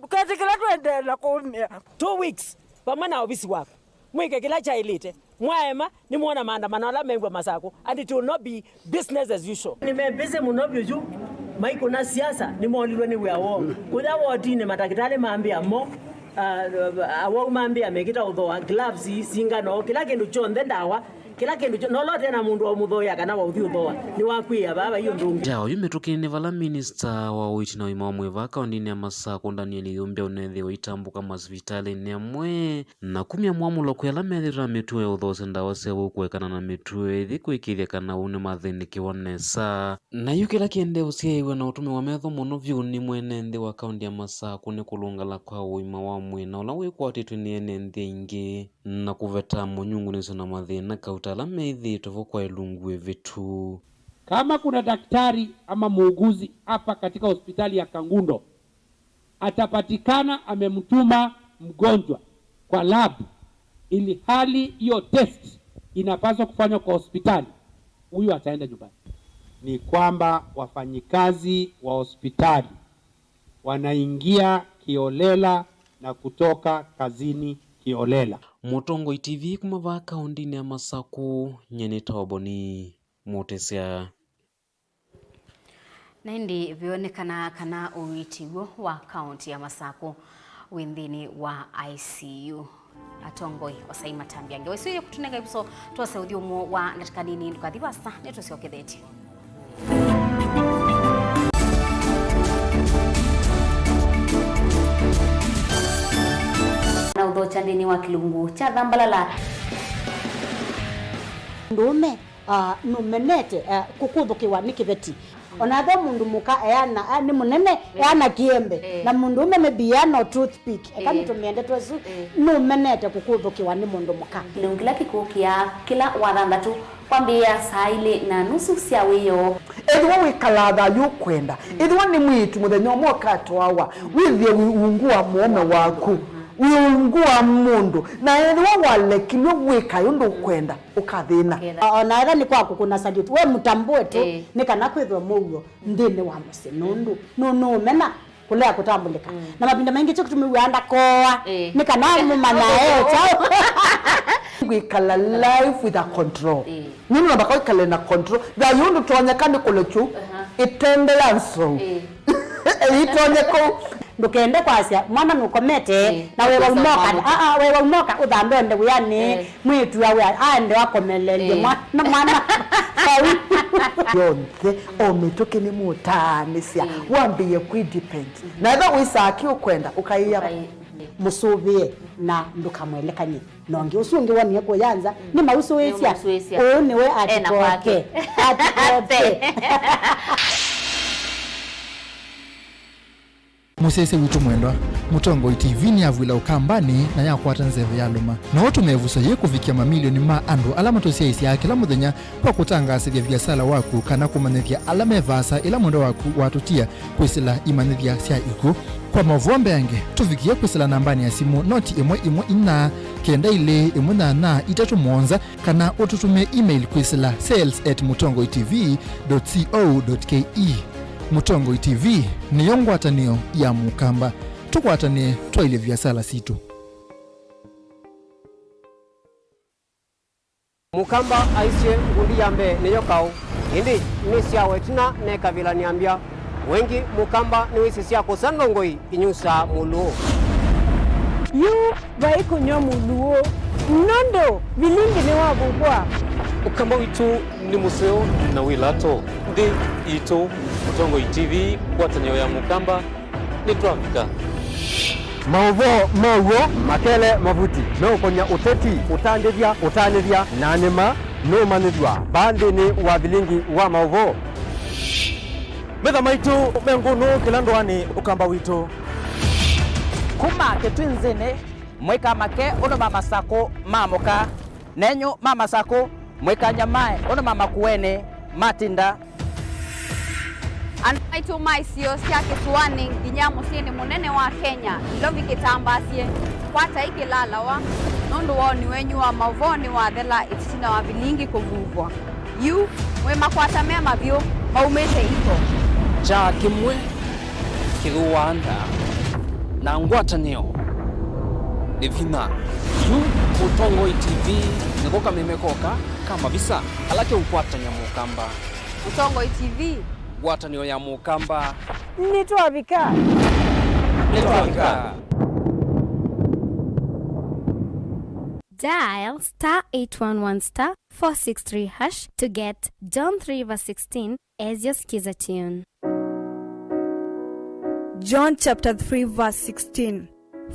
Ndũketĩkĩla tũendee na kũũmĩa. Two weeks vamwe na ovisi waku. Mwĩke kĩla kyaĩlĩte. Mwaema, nĩmwona maandamano ala mew'a Masakũ, and it will not be business as usual. Nĩme busy mũno vyũ yu, maikũna siasa, nĩmoolilwe nĩ wĩa woo. Kũya wotinĩ, matakĩtalĩ mambĩa mo, ah, awau mambĩa mekĩta ũthooa, gloves, singano, kĩla kĩndũ kyonthe, ndawa, kĩla kĩndũ kyo-, nola ũte na mũndũ wa ũmũthooea kana wa ũthi ũthooa, nĩwakw'ĩĩa vaa vai ũndũ ũngĩ. Ya oyu mĩtũkĩnĩ nĩ vala minista wa ũiiti na ũima wa mwĩĩ vaa kaũndĩnĩ ya Masakũ, Daniel Ĩyũmbya, ũneethĩwa itambũka masivitalĩnĩ amwe. Na kumya mwamũlo kwĩ ala methĩĩtwe na mĩtuo ya ũthoosya ndawa sya ũkũekana na mĩtuo ĩthi kũĩkĩĩthya kana ũu nĩmathĩnĩkĩwa nesa. Na yu kĩla kĩendee ũsyaĩĩw'a na ũtũmĩwa metho mũno vyũ nĩ mwene nthĩ wa kaũnti ya Masakũ nĩ kũlũngala kwa ũima wa mwĩĩ na ũla wĩkwatĩtwe nĩ ene nthĩ aingĩ, na kũveta mũnyungunĩsyo na mathĩna kauta ala methĩĩtwe vo kwa ĩlungu ĩvĩtu. Kama kuna daktari ama muuguzi hapa katika hospitali ya Kangundo, atapatikana amemtuma mgonjwa kwa lab, ili hali hiyo test inapaswa kufanywa kwa hospitali, huyo ataenda nyumbani. Ni kwamba wafanyikazi wa hospitali wanaingia kiolela na kutoka kazini kiolela. Mũtongoi T V kuma vaa kaũndĩnĩ ya Masakũ, nyie nĩtawa Boni Mũtĩsya. Na ĩndĩ vĩonekana kana ũiiti w'o wa kaũnti ya Masakũ wĩ nthĩnĩ wa I C U. Atongoi osai matambya ngewa isu ya kũtũnenga ĩvuso twose ũthyũmũo wa ndatĩka nini. Ndũkathi vasa, nĩtũsyokethetye. Na ũthokya nthĩnĩ wa kĩlungu kya Thambalala. Ndũũme Ah, nũmenete, ah, kũkũthũkĩwa nĩ kĩveti. Ona ve mũndũ mũka eana, ah, nĩ mũnene, eh, eana kĩembe. Eh. Na mũndũũme maybe eana o toothpick. Eka, eh, nĩtũmĩe ndeto ĩsu, eh, nũmenete kũkũthũkĩwa nĩ mũndũ mũka. Kĩlungu kĩla kĩkũkĩa kĩla wa thanthatũ Kwambĩĩa saa ilĩ na nusu sya wĩoo. Ethĩwa wĩkalaa thayũ ũkwenda, ethĩwa nĩ mwĩĩtu mũthenya ũmwe ũkatwawa, wĩthĩe wĩ ungu wa mũũme waku, wĩ ungu wa mũndũ, na ethĩwa walekilw'e wĩkae ũndũ ũkwenda, ũkathĩna. Ũkathĩna. O na ethĩwa nĩ kwa kũkũna salute, we mũtambũe tu, ĩĩ, nĩ kana kwĩthwe mũuo nthĩnĩ wa mũsyĩ, nũndũ nũ-, nũũmena kũlea kũtambũlĩka. Mm. Na mavinda maingĩ kyo kĩtumi wĩaa ndakooa, ĩĩ, nĩ kana mũmanyae kyaũ. Kwĩkala life with a control. Ĩĩ. Nũndũ namba kwĩkale na control. Thayũ ndũtonyeka nĩ kũlekyu, aha, ĩtende ya nsou. Ĩĩ. Ĩitonye kũu. Ndũkende kwasya mwana nũkomete, ĩĩ, na wĩwa ũmoka. Aa, wĩwa ũmoka ũthambe ũende wĩanĩ. Ĩĩ. Mwĩĩtu awe aende akomelelye, ĩĩ, mwana, mwana vau. Yonthe, o mĩtũkĩ nĩmũtaanĩsya, ĩĩ, wambĩĩe kwĩ depend. Mhm. Na ethĩwa wĩsaa kĩ ũkwenda, ũkaĩa. Ũkaĩ-, ĩĩ, mũsũvĩe na ndũkamwelekany'e na ũngĩ. Ũsu ũngĩ wonie kũya nza, mm, nĩmausũĩsya. Nĩmausũĩsya. Ũũ nĩwe ena kwake. Atikoke. Atikoke. Mũsyaĩĩsya witũ mwendwa, Mũtongoi T V nĩyavw'ĩla Ũkambanĩ na yakwata nzeve yalũma. No ũtũme ĩvuso yĩĩ kũvikĩa mamilioni ma andũ ala matũsyaĩĩsyaa kĩla mũthenya kwa kũtangaasĩthya viasala waku kana kũmanyĩthya ala me vaasa ĩla mwendwa waku watũtia kwĩsĩla imanyĩthya sya ikw'ũ. Kwa maũvoo mbeange, tũvikĩe kwĩsĩla nambanĩ ya simũ noti ĩmwe ĩmwe inya kenda ilĩ ĩmwe nyanya itatũ mũonza, kana ũtũtũmĩe email kwĩsĩla sales at mũtongoi T V dot co dot K E. Mũtongoi T V nĩyo ngwatanĩo ya Mũkamba. Tũkwatanĩe twaĩlye viasala sitũ. Mũkamba aisye ngundi ya mbee nĩyo kaũ, ĩndĩ nĩsyawa ĩtina nekavĩla nĩambya. Wengĩ Mũkamba nĩwĩsĩ sya kũsa ndongoi inyusaa mũlũũ. Yu vai kũnyw'a mũlũũ, nũndũ vilingi nĩwavuvwa. Ũkamba witũ nĩ mũseo na wĩ lato. Nthĩ yitũ, Mũtongoi T V, ngwatanĩo ya Mũkamba, nĩtwavika. Maũvoo ma w'o, makele, mavuti, meũkony'a ũteti, ũtandĩthya, ũtanĩthya, na nĩma nũũmanyĩthw'a vaa nthĩnĩ wa vilingi wa maũvoo. Metha maitũ me ngũnũ kĩla ndũanĩ Ũkamba witũ. Kuma Kĩtwinzĩnĩ, mũikamake ũndũ ma Masakũ maamũka, nenyu ma Masakũ mũikanyamae ũndũ ma Makuenĩ matinda. Andũ maitũ ma isio sya kĩsũanĩ nginya mũsyĩnĩ mũnene wa Kenya, Nairobi kĩtambaasye, kwatai kĩlalawa, nũndũ woni wenyu wa maũvoo nĩwathela ĩtina wa vilingi kũvuvwa. Yu, mwĩ makwata me mavyũ, maumĩte iko. Kyaa kĩmwe kĩthũaa nda, na ngwatanĩo nĩ vinya. Yu, Mũtongoi T V nĩko kameme koka ka mavisa ala keũkwatany'a Mũkamba. Mũtongoi T V. Ngwatanĩo ya Mũkamba. Nĩtwavika. Nĩtwavika. Dial star eight one one star four six three hash to get John three verse sixteen as your skiza tune. John chapter three verse sixteen.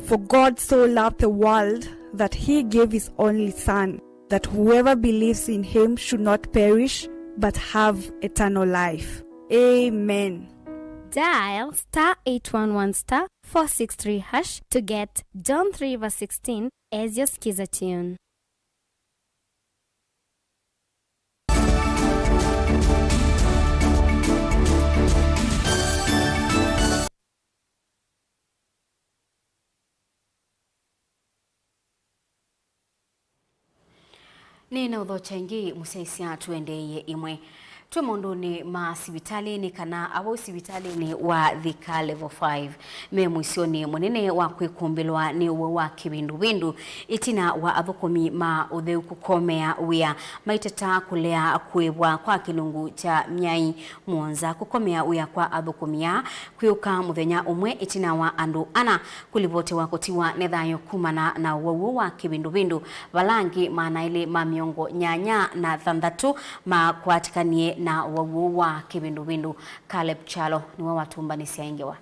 For God so loved the world that he gave his only Son, that whoever believes in him should not perish, but have eternal life. Amen. Dial star eight one one star four six three hash to get John three verse sixteen as your skiza tune. Nĩ na ũthokya ĩngĩ mũsyaĩĩsya tũendeeie ĩmwe. Twĩ maũndũnĩ ma sivitalĩ, nĩ kana awau sivitalĩnĩ wa Thika Level five me mũisyonĩ mũnene wa kwĩkũmbĩlwa nĩ ũwau wa kĩvinduvĩndu, ĩtina wa athũkũmi ma ũtheu kũkomea wĩa maiteta kũlea kũĩvwa kwa kĩlungu kya myai mũonza. Kũkomea wĩa kwa athũkũmi aa kwĩũka mũthenya ũmwe ĩtina wa andũ ana kũlivotiwa kũtiwa nĩ thayũ kumana na ũwau ũũ wa kĩvinduvĩndu, vala angĩ maana elĩ ma mĩongo nyanya na thanthatũ makwatĩkanie na ũwau ũũ wa kĩvinduvĩndu. Caleb Kyalo nĩwe watũmbanĩsya ĩ ngewa.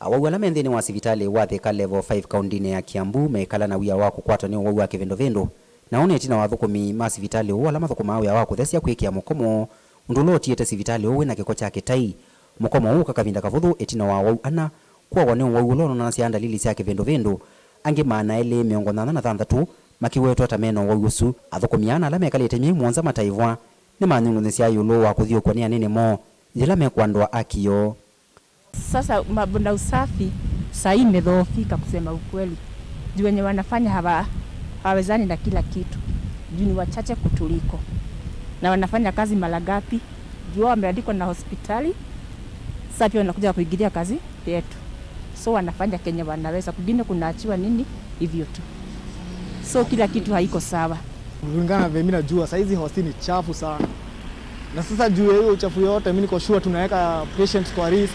Awau ala me nthĩnĩ wa sivitalĩ wa Thika Level five kaũndĩnĩ ya Kiambu meĩkala na wia wa kũkwatwa nĩ ũwau wa kĩvinduvĩndu. Na ũũ nĩ ĩtina wa athũkũmi ma sivitalĩ ũũ ala mathũkũmaa wĩa wa kũthesya kwĩkĩa mũkomo, ũndũ ũla ũtiĩte sivitalĩ ũũ wĩna kĩko kya kĩtai. Mũkomo ũũ ũka kavinda kavũthũ ĩtina wa awau ana kũawa nĩ ũwau ũla ũnonanasya ndalili sya kĩvinduvĩndu, angĩ maana elĩ mĩongo nyanya na thanthatũ Makĩwetwa ta mena ũwau ũsu, athũkũmi ana ala mekalĩte myei mũonza mataĩvwa nĩmanyungunyĩsya ĩũlũ wa kũthyũũkw'a nĩ anene moo yĩla mekũandũa aki yoo. Sasa mambo na usafi saa hii imedhoofika kusema ukweli. Juu wenye wanafanya hawa-, hawawezani na kila kitu. Juu ni wachache kutuliko. Na wanafanya kazi mara ngapi? Juu wao wameandikwa na hospitali, sasa pia wanakuja kuingilia kazi yetu. So wanafanya kenye wanaweza, kwingine kunaachiwa nini, hivyo tu. So kila kitu haiko sawa. Kulingana na vile mimi najua, saizi hosi ni chafu sana. Na sasa juu ya hiyo uchafu yote, mimi niko sure tunaweka patients kwa risk.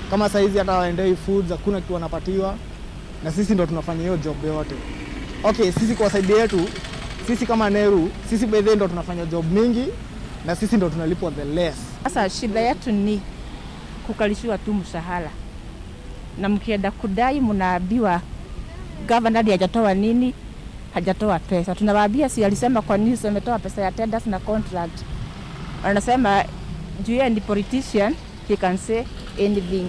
Kama saizi hata waendei foods, hakuna kitu wanapatiwa. Na sisi ndo tunafanya hiyo job yote. Okay, sisi kwa side yetu, sisi kama Neru, sisi by the way ndo tunafanya job mingi, na sisi ndo tunalipwa the less. Sasa shida yetu ni kukalishiwa tu mshahara. Na mkienda kudai, mnaambiwa governor ndiye hajatoa nini, hajatoa pesa. Tunawaambia, si alisema kwa news ametoa pesa ya tenders na contract. Wanasema juu yeye ni politician, he can say anything.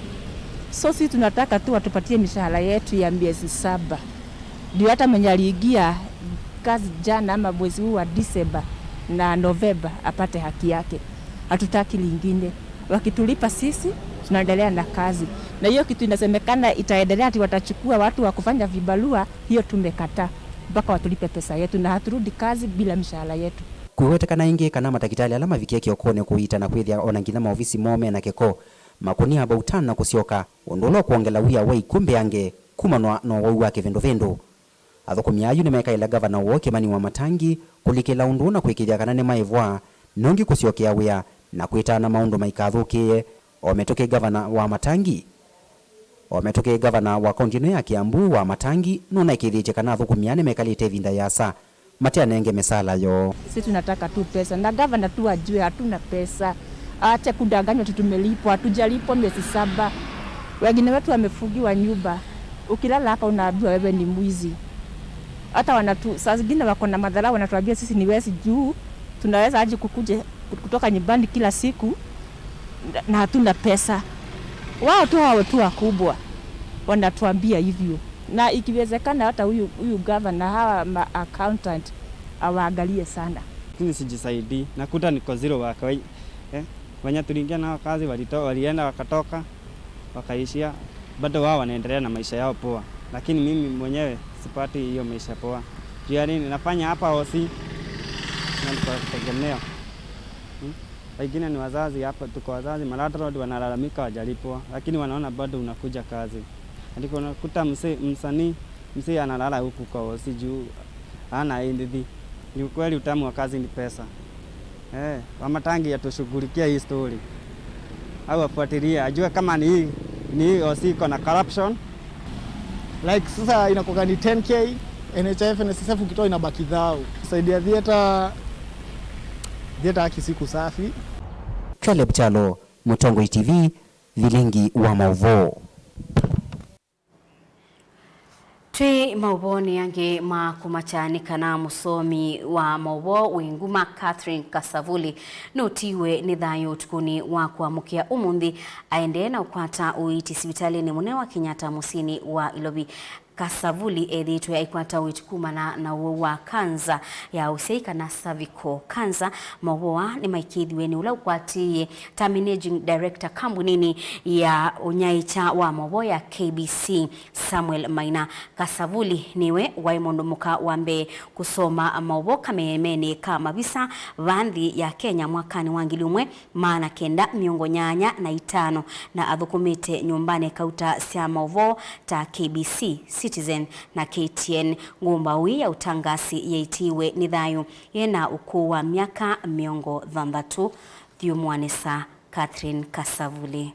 So si tunataka tu watupatie mishahara yetu ya miezi saba. Ndio hata mwenye aliingia kazi jana ama mwezi huu wa December na November apate haki yake. Hatutaki lingine. Wakitulipa sisi, tunaendelea na kazi. Na hiyo kitu inasemekana itaendelea ati watachukua watu wa kufanya vibarua, hiyo tumekataa. Mpaka watulipe pesa yetu na haturudi kazi bila mishahara yetu. Kwĩwetekana ĩngĩ kana matakĩtalĩ ala mavikie kĩokonĩ kũiita na kwĩthĩa o na nginya maovisi moo me na kĩko, makũnia about tano na kũsyoka, ũndũ ũla ũkwongela wia wa ikw'ũ mbeange kumanwa na ũwau wa kĩvĩndũvĩndũ. Athũkũmi ayu nĩmekaĩle ngavana woo Kĩmani Wamatangi kũlikĩla ũndũ ũũ na kũĩkĩĩthya kana nĩmaĩvwa, nongi kũsyokea wĩa na kwĩtana maũndũ maikathũkĩĩe o mĩtũkĩ ngavana Wamatangi. O mĩtũkĩ ngavana wa kaunti ĩno ya Kiambu, Wamatangi, nũnaĩkĩĩthĩtye kana athũkũmi aa nĩmekalĩte ĩvinda yĩasa mateanenge mĩsaala yoo. Sisi tunataka tu pesa. Na gavana tu ajue hatuna pesa. Aache kudanganywa ati tumelipwa, hatujalipwa miezi saba. Wengine wetu wamefungiwa nyumba. Ukilala hapa unaambiwa wewe ni mwizi. Hata wanatu-, saa zingine wako na madharau, wanatuambia sisi ni wezi juu tunaweza aje kukuje kutoka nyumbani kila siku na, na hatuna pesa. Wao tu, hao tu wakubwa wanatuambia hivyo. Na ikiwezekana hata huyu, huyu gavana, hawa ma accountant awaangalie sana. Lakini sijisaidii, nakuta niko zero wa kawaida. Eh? Wenye tuliingia nao kazi walito-, walienda wakatoka, wakaishia, bado wao wanaendelea na maisha yao poa. Lakini mimi mwenyewe sipati hiyo maisha poa. Juu ya nini? Nafanya hapa O C, na niko tegemeo. Hmm? Wengine ni wazazi hapa, tuko wazazi, Malata Road wanalalamika wajalipwa, lakini wanaona bado unakuja kazi. Andiko unakuta mse-, msanii, msee analala huku kwa O C juu hana ndithi. Ni ukweli utamu wa kazi ni pesa. Eh, Wamatangi atushughulikia hii story. Au afuatilie, ajue kama ni hii, ni hii O C iko na corruption. Like, sasa inakuwa ni ten K, N H I F, N S S F ukitoa inabaki thao. Saidia theater, theater haki siku safi. Caleb Kyalo, Mũtongoi T V, Vilingi wa Maũvoo. Twĩ maũvoonĩ angĩ ma kũmakya nĩ kana mũsomi wa maũvoo wĩ nguma Catherine Kasavuli nũtiiwe nĩ thayũ ũtukũnĩ wa kũamũkĩa ũmũnthĩ aendee na ũkwata ũiiti sivitalĩnĩ mũnene wa Kenyatta mũsyĩnĩ wa Ilovi. Kasavuli ethĩĩtwe aikwata ũiiti kumana na ũwau wa kanza ya ũsyai kana cervical cancer. Maũvoo aa nĩmaĩkĩĩthiw'e nĩ ũla ũkwatĩĩe ta managing director kambuninĩ ya ũnyaĩĩkya wa maũvoo ya K B C, Samuel Maina. Kasavuli nĩwe waĩ mũndũ mũka wa mbee kũsoma maũvoo kameemenĩ ka mavisa vaa nthĩ ya Kenya mwakanĩ wa ngili ĩmwe maana kenda mĩongo nyanya na itano, na athũkũmĩte nyũmbanĩ kauta sya maũvoo ta K B C, Citizen, na K T N. Ngũmbaũ ĩĩ ya ũtangaasi yaitiiwe nĩ thayũ yĩ na ũkũũ wa myaka mĩongo thanthatũ. Thyũmũanĩsa Catherine Kasavuli.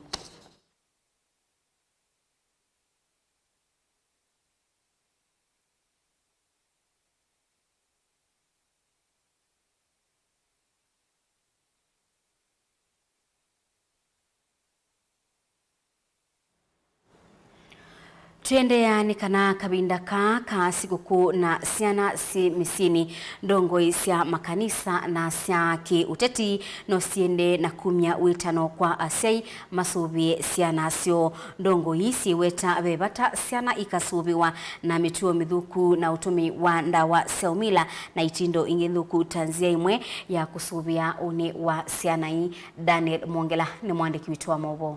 Tũendeea nĩ kana kavinda kaa ka sikũkũ na syana syĩ mĩsyĩnĩ, ndongoi sya makanisa na sya kĩ-ũteti no siendee na kumya wĩtano kwa asyai masũvĩe syana syoo. Ndongoi ii syĩweta ve vata syana ikasũvĩwa na mĩtuo mĩthũku na ũtũmĩi wa ndawa sya ũmila na itindo ingĩ nthũku ta nzĩa ĩmwe ya kũsũvĩa ũnĩ wa syana ii. Daniel Mwongela nĩ mwandĩki witũ wa maũvoo.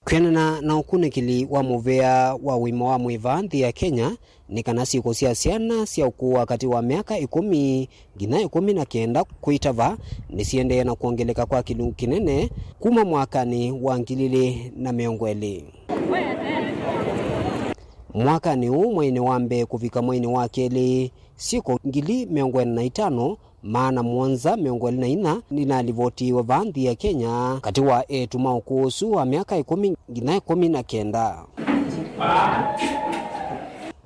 Kwĩanana na ũkunĩkĩli wa mũvĩa wa ũima wa mwĩĩ vaa nthĩ ya Kenya, nĩ kana syĩko sya syana sya ũkũũ wa katĩ wa myaka ĩkũmi nginya ĩkũmi na kenda kũitava nĩsiendee na kwongeleka kwa kĩlungu kĩnene kuma mwakanĩ wa ngili ilĩ na mĩongo ĩlĩ. Mwakanĩ ũũ, mweinĩ wa mbee kũvika mweinĩ wa kelĩ, syĩko ngili mĩongo ĩna na itano, maana mũonza mĩongo ĩlĩ na inya nĩnalivotiiwe vaa nthĩ ya Kenya katĩ wa eĩtu ma ũkũũ ũsu wa myaka ĩkũmi nginya ĩkũmi na kenda.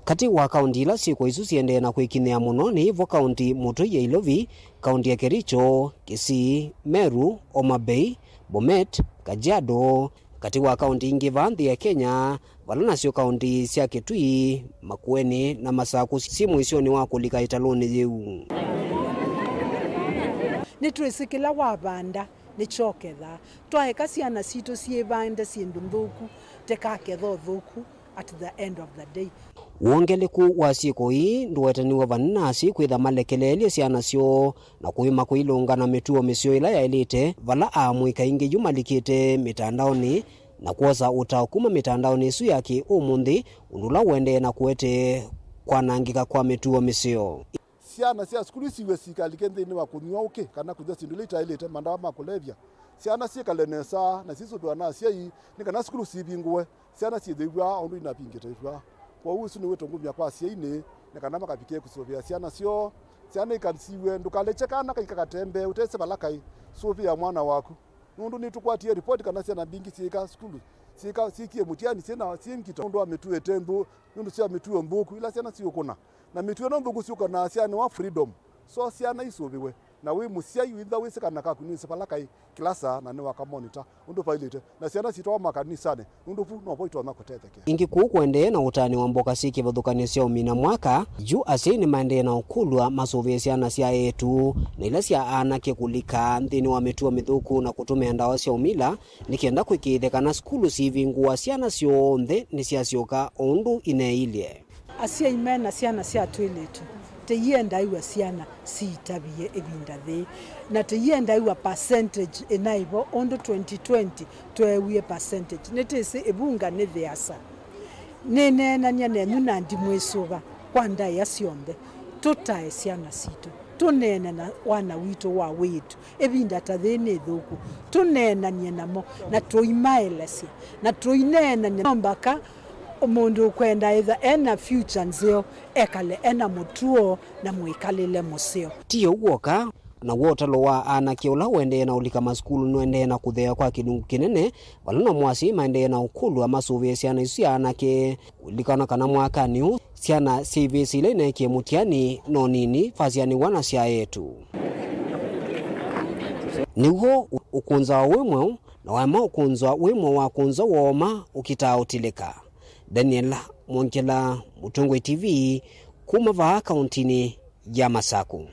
Katĩ wa kaunti ila syĩko isu siendee na kwĩkinyĩa mũno nĩ vo kaunti mũtũi ya Ilovi, kaunti ya Kericho, Kisii, Meru, Homa Bay, Bomet, Kajiado, katĩ wa kaunti ingĩ vaa nthĩ ya Kenya, vala nasyo kaunti sya Kitui, Makueni na Masaku syĩ mũisyonĩ wa kũlika ĩtalũnĩ yĩu. Nĩtwĩsĩ kĩla wavanda nĩkyo ũkethaa. Twaeka syana sitũ syĩvande syĩndũ nthũku, tĩkaketha ũthũku at the end of the day. Wongelekũ wa syĩko ii ndũwetaniw'e vanene na asyai kwĩtha malekeleelye syana syoo na kũima kwĩilũnga na mĩtuo mĩseo ĩla yaĩlĩte, vala aamũi kaingĩ yu malikĩte mĩtandaonĩ na kwosa ũtao kuma mĩtandaonĩ ĩsu ya kĩ-ũmũnthĩ, ũndũ ũla ũendee na kũete kwanangĩka kwa mĩtuo mĩseo. Syana sya sukulu isiw'e sikalike nthĩnĩ wa kũnywa ũkĩ kana kũnywa syĩndũ ila itaĩlĩte, mandawa ma kũlevya. Syana syĩkale nesa na syĩsũvĩwa na asyai nĩ kana sukulu sivingũe. Syana syĩthĩw'a o ũndũ inavingĩte ĩvw'a. Kwoou ĩsu nĩ wĩto ngũmya kwa asyai nĩ, nĩ kana makavikĩe kũsũvĩa syana syoo. Syana ikasiw'e, ndũkalekye kana kaika katembee ũtesĩ vala kaĩ. Sũvĩa mwana waku. Nũndũ nĩtũkwatie ripoti kana syana mbingĩ syĩka sukulu, syĩka, syĩkie mũtiani syĩna, syĩ ngito nũndũ wa mĩtuo ĩte nthũ, nũndũ sya mĩtuo nthũku ila syana siũkũna. Na mĩtuo ĩno nthũku syũkanaa syana wa freedom. So syana isũvĩwe. Na wĩ mũsyai, wĩthĩwa wĩsĩ kana kaku nĩwĩsĩ vala kaĩ kĩla saa na nĩwakamonita ũndũ vailĩte, na syana sitwawa makanisanĩ, nũndũ vu novo itonya kũtethekea. Ĩngĩ kũu kũendee na ũtani wa mboka syĩ kĩvathũkany'o sya ũmina mwaka, yu asyai nĩmaendee na ũkũlw'a masũvĩe syana sya eĩtu na ila sya anake kũlika nthĩnĩ wa mĩtuo mĩthũku na kũtũmĩa ndawa sya ũmila, nĩ kenda kũĩkĩĩthya kana sukulu siivingũwa syana syonthe nĩsyasyoka o ũndũ ineeilye. Asyai me na syana sya twĩlĩtu, tĩiendaĩw'a syana siitavie ĩvinda yĩĩ, na tĩiendaĩw'a percentage ĩnaĩ vo ũndũ twenty twenty tweewie percentage. Nĩtĩsĩ ĩvunga nĩ yĩasa. Nĩneenany'a nenyu na ndimwĩsũva kwa ndaĩa syonthe. Tũtae syana sitũ, tũneene na wana witũ wa wĩĩtu. Ĩvinda ta yĩĩ nĩ ĩthũku, tũneenany'e namo na tũimaelesya na tũineenany'a no mbaka mũndũ ũkwenda ĩtha ena future nzeo, ekale ena mũtuo na mwĩkalĩle mũseo. Ti ũu w'oka, naw'o ũtalo wa anake ũla ũendee na ũlika masukulu nũendee na kũtheea kwa kĩlungu kĩnene, vala no mo asyai maendee na ũkũlw'a masũvĩe syana isu sya anake. Kũlilikana kana mwakanĩ ũũ, syana sya ivĩsĩ ila ineekie mũtiani no nini vasianĩw'a na sya eĩtu. Nĩw'o ũ-, ũkũnza wa wĩ mweũ, na waema ũkũnzwa wĩ mweũ wa kũnzwa wooma ũkitaa ũtilĩka. Daniel Mwongela, Mũtongoi T V, kuma vaa kauntinĩ ya Masaku.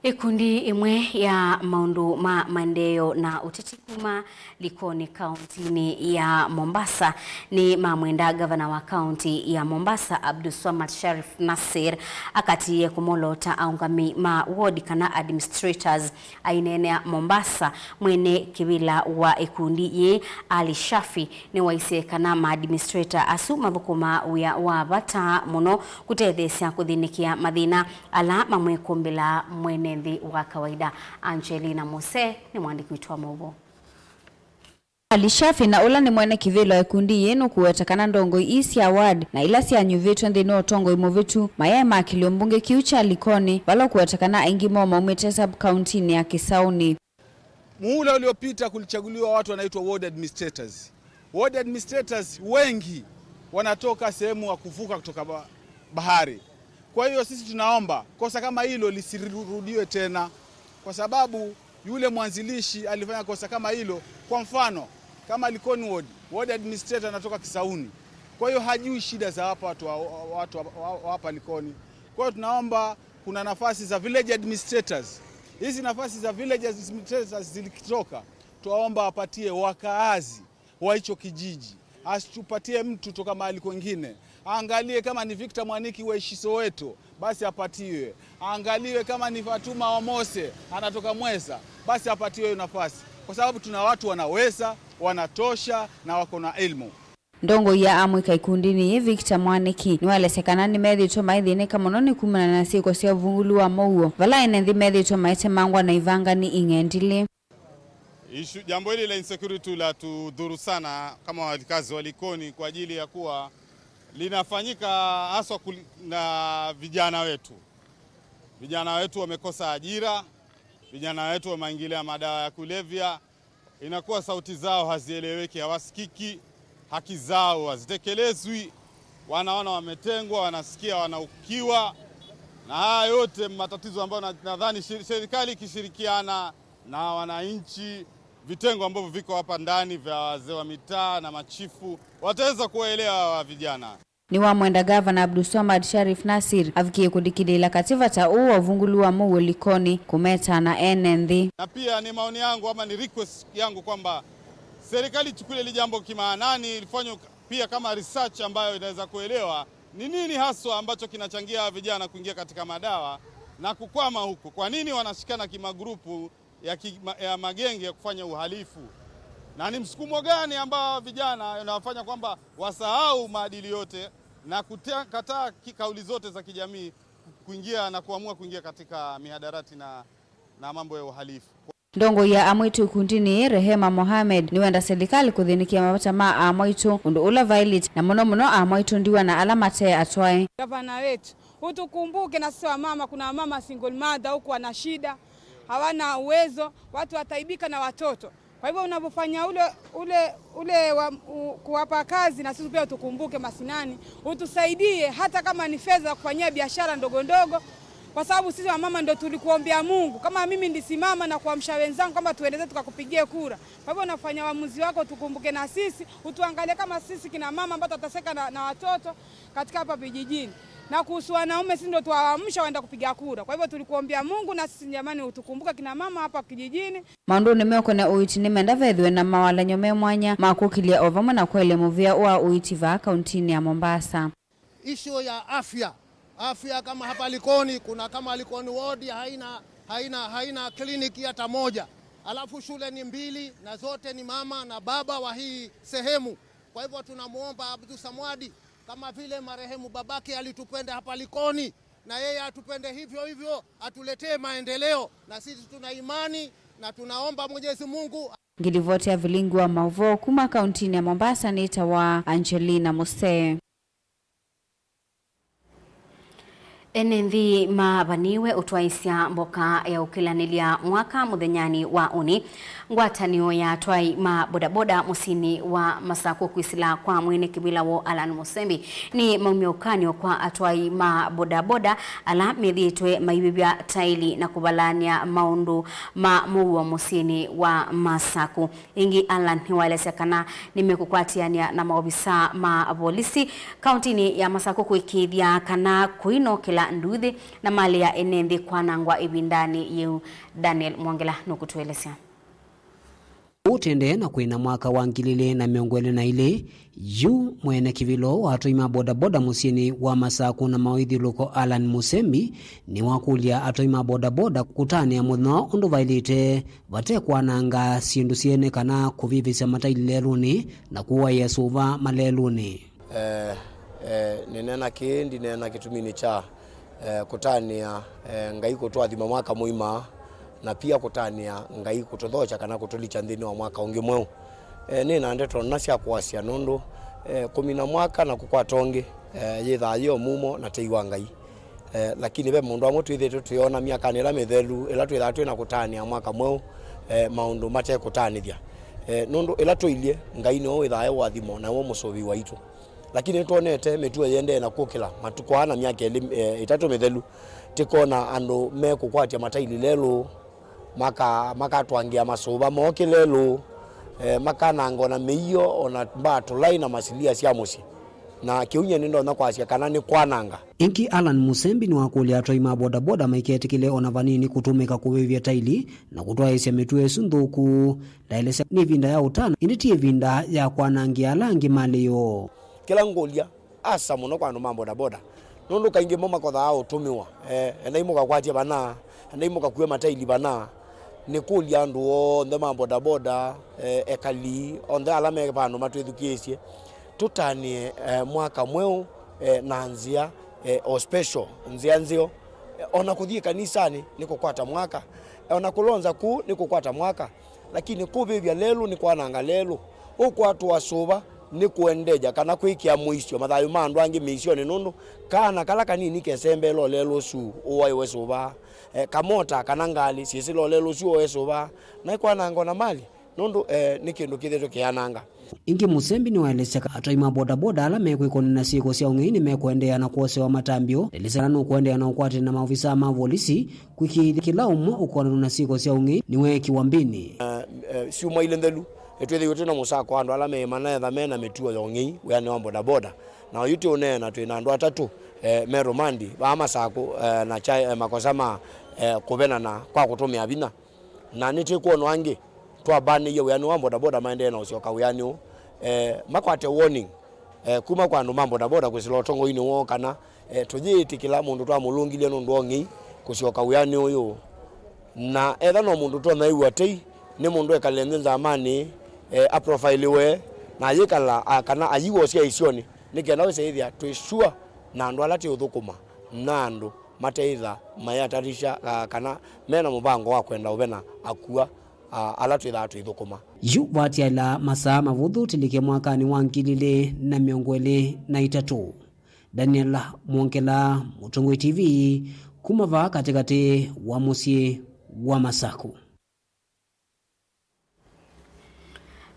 Ĩkundi ĩmwe ya maũndũ ma maendeeo na ũteti kuma Likoni kauntinĩ ya Mombasa nĩ mamwenda ngavana wa kaunti ya Mombasa, Abdulswamad Sharif Nassir, akatiie kũmolota aũngamĩi ma ward kana administrators. Aineenea Mombasa, mwene kĩvĩla wa ĩkundi yĩĩ, Ali Shafi, nĩwaisye kana ma administrator asu mathũkũmaa wĩa wa vata mũno kũtetheesya kũthĩnĩkĩa mathĩna ala mamwĩkũmbĩlaa mwene nthĩ wa kawaida. Angelina Mose nĩ mwandĩki witũ wa maũvoo. Ali Shafi, na ũla nĩ mwene kĩvĩla wa ĩkundi yĩĩ, nũkũweta kana ndongoi ii sya ward na ila syanyuvĩtw'e nthĩnĩ wa ũtongoi mũvĩtu mayaĩ ma kĩlio mbunge kĩu kya Likoni, vala ũkũweta kana aingĩ moo maumĩte sub-kauntinĩ ya Kĩsaũnĩ. Muhula uliopita kulichaguliwa watu wanaitwa ward administrators. Ward administrators wengi wanatoka sehemu wa kuvuka kutoka ba-, bahari. Kwa hiyo sisi tunaomba kosa kama hilo lisirudiwe tena, kwa sababu yule mwanzilishi alifanya kosa kama hilo. Kwa mfano, Kama Likoni ward, ward administrator anatoka Kisauni. Kwa hiyo hajui shida za hapa watu wa, wa, watu wa, wa, wa hapa Likoni. Kwa hiyo tunaomba, kuna nafasi za village administrators. Hizi nafasi za village administrators zilitoka, tuwaomba wapatie wakaazi wa hicho kijiji. Asitupatie mtu toka mahali kwengine. Aangalie kama ni Victor Mwaniki wa Ishi Soweto, basi apatiwe. Aangaliwe kama ni Fatuma wa Mose, anatoka Mwesa, basi apatiwe hiyo nafasi. Kwa sababu tuna watu wanaweza, wanatosha na wako na ilmu. Ndongoi ya amũika ikundinĩ yĩĩ, Victor Mwaniki, nĩwaelesya kana nĩmethĩĩtwe maithĩnĩka mũno nĩ kumana na syĩko sya ũvungũlu wa mũuo, vala ene nthĩ methĩĩtwe maitemangwa na ivangani ing'endilĩ. Ishu, jambo hili la insecurity latudhuru sana kama wakazi wa Likoni, kwa ajili ya kuwa linafanyika haswa kuli-, na vijana wetu. Vijana wetu wamekosa ajira, vijana wetu wameingilia madawa ya kulevya, inakuwa sauti zao hazieleweki, hawasikiki, haki zao hazitekelezwi, wanaona wametengwa, wanasikia wanaukiwa. Na haya yote matatizo ambayo na-, nadhani shir-, serikali ikishirikiana na wananchi, vitengo ambavyo viko hapa ndani vya wazee wa mitaa na machifu, wataweza kuwaelewa hawa vijana. Nĩwamwenda Gavana Abdulswamad Sharif Nassir avikie kũlikĩlĩĩla katĩ vata ũũ wa ũvungũlu wa mũuo Likoni, kũmeta na ene nthĩ. Na pia ni maoni yangu ama ni request yangu kwamba serikali ichukulie hili jambo kimaanani, lifanywe pia kama research ambayo inaweza kuelewa ni nini haswa ambacho kinachangia vijana kuingia katika madawa na kukwama huku. Kwa nini wanashikana kimagrupu ya ki-, ma-, ya magenge ya kufanya uhalifu? Na ni msukumo gani ambao vijana unawafanya kwamba wasahau maadili yote na kutea-, kataa ki-, kauli zote za kijamii kuingia na kuamua kuingia katika mihadarati na, na mambo ya uhalifu? Ndongoi ya amwĩtũ ikundinĩ yĩĩ, Rehema Mohamed, nĩwenda silikalĩ kũthĩnĩkĩa mavata ma amwaitũ ũndũ ũla vaĩlĩte, na mũno mũno amwaitũ ndiwa na ala mate atwae. Gavana wetu, utukumbuke na sisi wamama, kuna wamama single mother huku wana shida, hawana uwezo, watu wataibika na watoto. Kwa hivyo unavyofanya ule, ule, ule wa, u, kuwapa kazi, na sisi pia utukumbuke mashinani, utusaidie hata kama ni fedha za kufanyia biashara ndogo ndogo, kwa sababu sisi wamama ndio tulikuombea Mungu. Kama mimi ndisimama na kuamsha wenzangu kwamba tuendeze tukakupigie kura. Kwa hivyo unafanya uamuzi wako, tukumbuke na sisi, utuangalie kama sisi kina mama ambao tutateseka na, na watoto katika hapa vijijini. Na kuhusu wanaume, sisi ndio tuwaamsha waenda kupiga kura. Kwa hivyo tulikuombea Mungu, na sisi jamani, utukumbuke kina mama hapa kijijini. Maũndũnĩ meũkonea ũiiti nĩmenda vethĩwe na mawalany'o me mwanya ma kũkĩlya o vamwe na kwaĩlya mũvĩa wa ũiiti vaa kauntinĩ ya Mombasa. Issue ya afya. Afya kama hapa Likoni, kuna kama Likoni ward haina, haina, haina kliniki hata moja. Alafu shule ni mbili na zote ni mama na baba wa hii sehemu. Kwa hivyo tunamuomba Abdul Samwadi, kama vile marehemu babake alitupenda hapa Likoni, na yeye atupende hivyo hivyo, atuletee maendeleo, na sisi tuna imani na tunaomba Mwenyezi Mungu. Ngilivoti ya vilingi wa maũvoo kuma kauntinĩ ya Mombasa nĩtawa Angelina Musee. Ene nthĩ mavaniwe ũtwaĩsya mboka ya ũkĩlanĩlya mwaka mũthenyanĩ wa ũnĩ. Ngwatanĩo ya atwai ma bodaboda mũsyĩnĩ wa Masakũ kwĩsĩla kwa mwene kĩvĩla woo Allan Mũsembi nĩ maumya ũkany'o kwa atwai ma bodaboda ala methĩĩtwe maivĩvya taili na kũvalany'a maũndũ ma mũuo mũsyĩnĩ wa Masakũ. Ĩngĩ, Allan nĩwaelesya kana nĩmekũkwatĩanĩa na maovisaa ma volisi kauntinĩ ya Masakũ kũĩkĩĩthya kana kũinokela nduuthĩ na malĩ ya ene nthĩ kwanangwa ĩvindanĩ yĩu. Daniel Mwongela nũkũtũelesya. Ũtendee na kwĩna mwaka wa ngili ilĩ na mĩongo ĩlĩ na ilĩ, yu mwene kĩvĩla wa atwai ma bodaboda mũsyĩnĩ wa Masakũ na maũithyũlũko Allan Mũsembi nĩwakũlya atwai ma bodaboda kũtanĩa mũthenya ũndũ vaĩlĩte vate kwananga syĩndũ syene kana kũvĩvĩsya mataili lelũnĩ na kũaĩa sũva malelũnĩ. Eh, eh, nĩneena kĩĩ, ndineena kĩtuminĩ kya, eh, kũtanĩa, eh, Ngai kũtũathima mwaka mũima, na pia kũtanĩa Ngai kũtũthokya kana kũtũlikya nthĩnĩ wa mwaka ũngĩ mweũ. Eh, nĩ na ndeto na sya kũasya nũndũ, eh, kũmina mwaka na kũkwata ũngĩ, eh, yĩthaa yĩ o mumo na tei wa Ngai. Eh, lakini ve maũndũ amwe twĩthĩĩtwe tũyona myakanĩ ĩla mĩthelu, ĩla twĩthaa twĩ na kũtanĩa mwaka mweũ, eh, maũndũ mate kũtanĩthya. Eh, nũndũ ĩla tũilye, Ngai nĩwe wĩthaa e ũathimo, na nĩwe mũsũvĩi waitũ. Lakini nĩtwonete mĩtuo yĩendee na kũkĩla matukũ aa na myaka ĩlĩ, eh, ĩtatũ mĩthelu, tĩkona andũ mekũkwatya mataili lelũ, maka-, makatwangĩa masũva moo kĩlelũ, Eh, makananga ona mĩio, ona mbaa, tũlaĩ na masilia sya mũsyĩ. Na kĩu nyie nĩndonya kwasya kana nĩ kwananga. Ĩngĩ, Allan Musembi nĩwakũlya atwai ma bodaboda maiketĩkĩle ona vanini kũtũmĩka kũvĩvya taili na kũtwaĩĩsya mĩtuo ĩsu nthũku. Ndaelesya nĩ ĩvinda ya ũtanu, ĩndĩ ti ĩvinda ya kwanangĩa ala angĩ malĩ yo. Kĩla ngũlya, asa mũno kwa andũ ma bodaboda, nũndũ kaingĩ mo makothaa ũtũmĩwa, eh, endai mũkakwatye vana, endai mũkakue mataili vana. Nĩkũlya andũ onthe ma bodaboda, eh, ekali onthe ala me vandũ matwĩthukĩĩsye, tũtanĩe, eh, mwaka mweũ, eh, na nzĩa, eh, o special, nzĩa nzeo. Eh, ona kũthiĩ kanisanĩ nĩ kũkwata mwaka, eh, ona kũlonza kũu nĩ kũkwata mwaka. Lakini kũvĩvya lelũ nĩ kwananga lelũ. Ũkwatwa sũva nĩ kũendeja kana kwĩkĩa mũisyo mathayũ ma andũ angĩ mĩisyonĩ, nũndũ kana kala kanini kesembeela ũlelũ ũsu ũwaĩwe sũva, eh, kamota kana ngalĩ syĩsĩla ũlelũ ũsu ũwaĩwe sũva, na ĩkwananga ona mali, nũndũ, eh, nĩ kĩndũ kĩthĩtwe kĩyananga. Ĩngĩ, Musembi nĩwaelesya kana atwai ma bodaboda ala mekwĩkonana na syĩko sya ũng'ei nĩmekũendeea na kwosewa matambyo. Ndaelesya kana nũkũendeea na ũkwatĩanĩ na maovisaa ma volisi, kũĩkĩĩthya kĩla ũmwe ũkonanw'a na syĩko sya ũng'ei nĩweekĩwa mbĩnĩ. Eh, eh, syumwa ilĩ nthelu, nĩtwĩthĩiwe twĩ na mũsako wa andũ ala me, manaetha me na mĩtuo ya ũng'ei wĩanĩ wa bodaboda. Na oyu tũũneena twĩ na andũ atatũ, eh, me rũmandi vaa Masakũ, eh, na kya, eh, makosa ma, eh, kũvenana kwa kũtũmĩa vinya. Na nĩtwĩkwona angĩ twabanĩie wĩanĩ wa bodaboda maendee na ũsyoka wĩanĩ ũũ, eh, makwate warning, eh, kuma kwa andũ ma bodaboda kwĩsĩla ũtongoinĩ woo kana, eh, tũyĩĩtĩkĩla mũndũ twamũlũngilye nũndũ wa ũng'ei kũsyoka wĩanĩ ũyũ. Na etha no mũndũ tũnaĩw'a tei, nĩ mũndũ ekale nthĩ nzamanĩ, eh, aprofailiwe, na ayĩkala, a, kana ayiwa ũsyaĩĩsyonĩ, nĩ kenda wĩse ĩthĩa twĩ sure na andũ ala tũũthũkũma na andũ mateĩtha mayatatisha, a, kana mena mũvango wa kwenda ũvena akua, a, ala twĩthaa tũithũkũma. Yu vatiala masaa mavũthũ tũlike mwakanĩ wa ngili ilĩ na mĩongo ĩlĩ na itatũ. Daniel Mwongela, Mũtongoi T V, kuma vaa katĩkatĩ wa mũsyĩ wa Masakũ.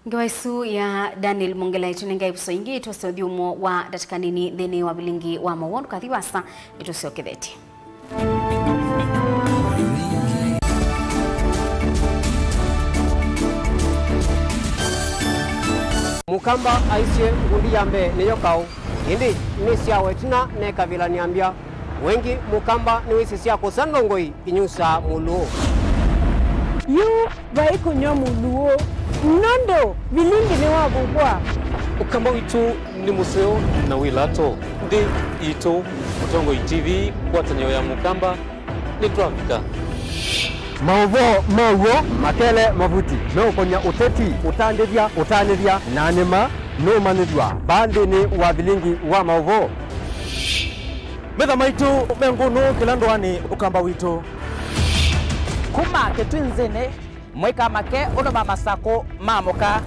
Ngewa ĩsu ya Daniel Mwongela ĩtũnengae ĩvuso ĩngĩ, ĩtwose ũthyũmũo wa ndatĩka nini nthĩnĩ wa vilingi wa maũvoo. Ndũkathi vaasa, nĩtũsyokethetye. Mũkamba aisye, ngundi ya mbee nĩyo kaũ, ĩndĩ nĩ syawa ĩtina nekavĩla nĩambya. Wengĩ, Mũkamba nĩwĩsĩ sya kũsa ndongoi inyusaa mũlũũ. Yu vai kũnyw'a mũlũũ, nũndũ vilingi nĩwavuvwa. Ũkamba witũ nĩ mũseo na wĩ lato. Nthĩ yitũ, Mũtongoi T V, ngwatanĩo ya Mũkamba, nĩtwavika. Maũvoo ma w'o, makele, mavuti, meũkony'a ũteti, ũtandĩthya, ũtanĩthya, na nĩma nũũmanyĩthw'a vaa nthĩnĩ wa vilingi wa maũvoo. Metha maitũ me ngũnũ kĩla ndũanĩ, Ũkamba witũ. Kuma kĩtwinzĩnĩ, mwĩkamake ũndũ ma Masakũ maamũka,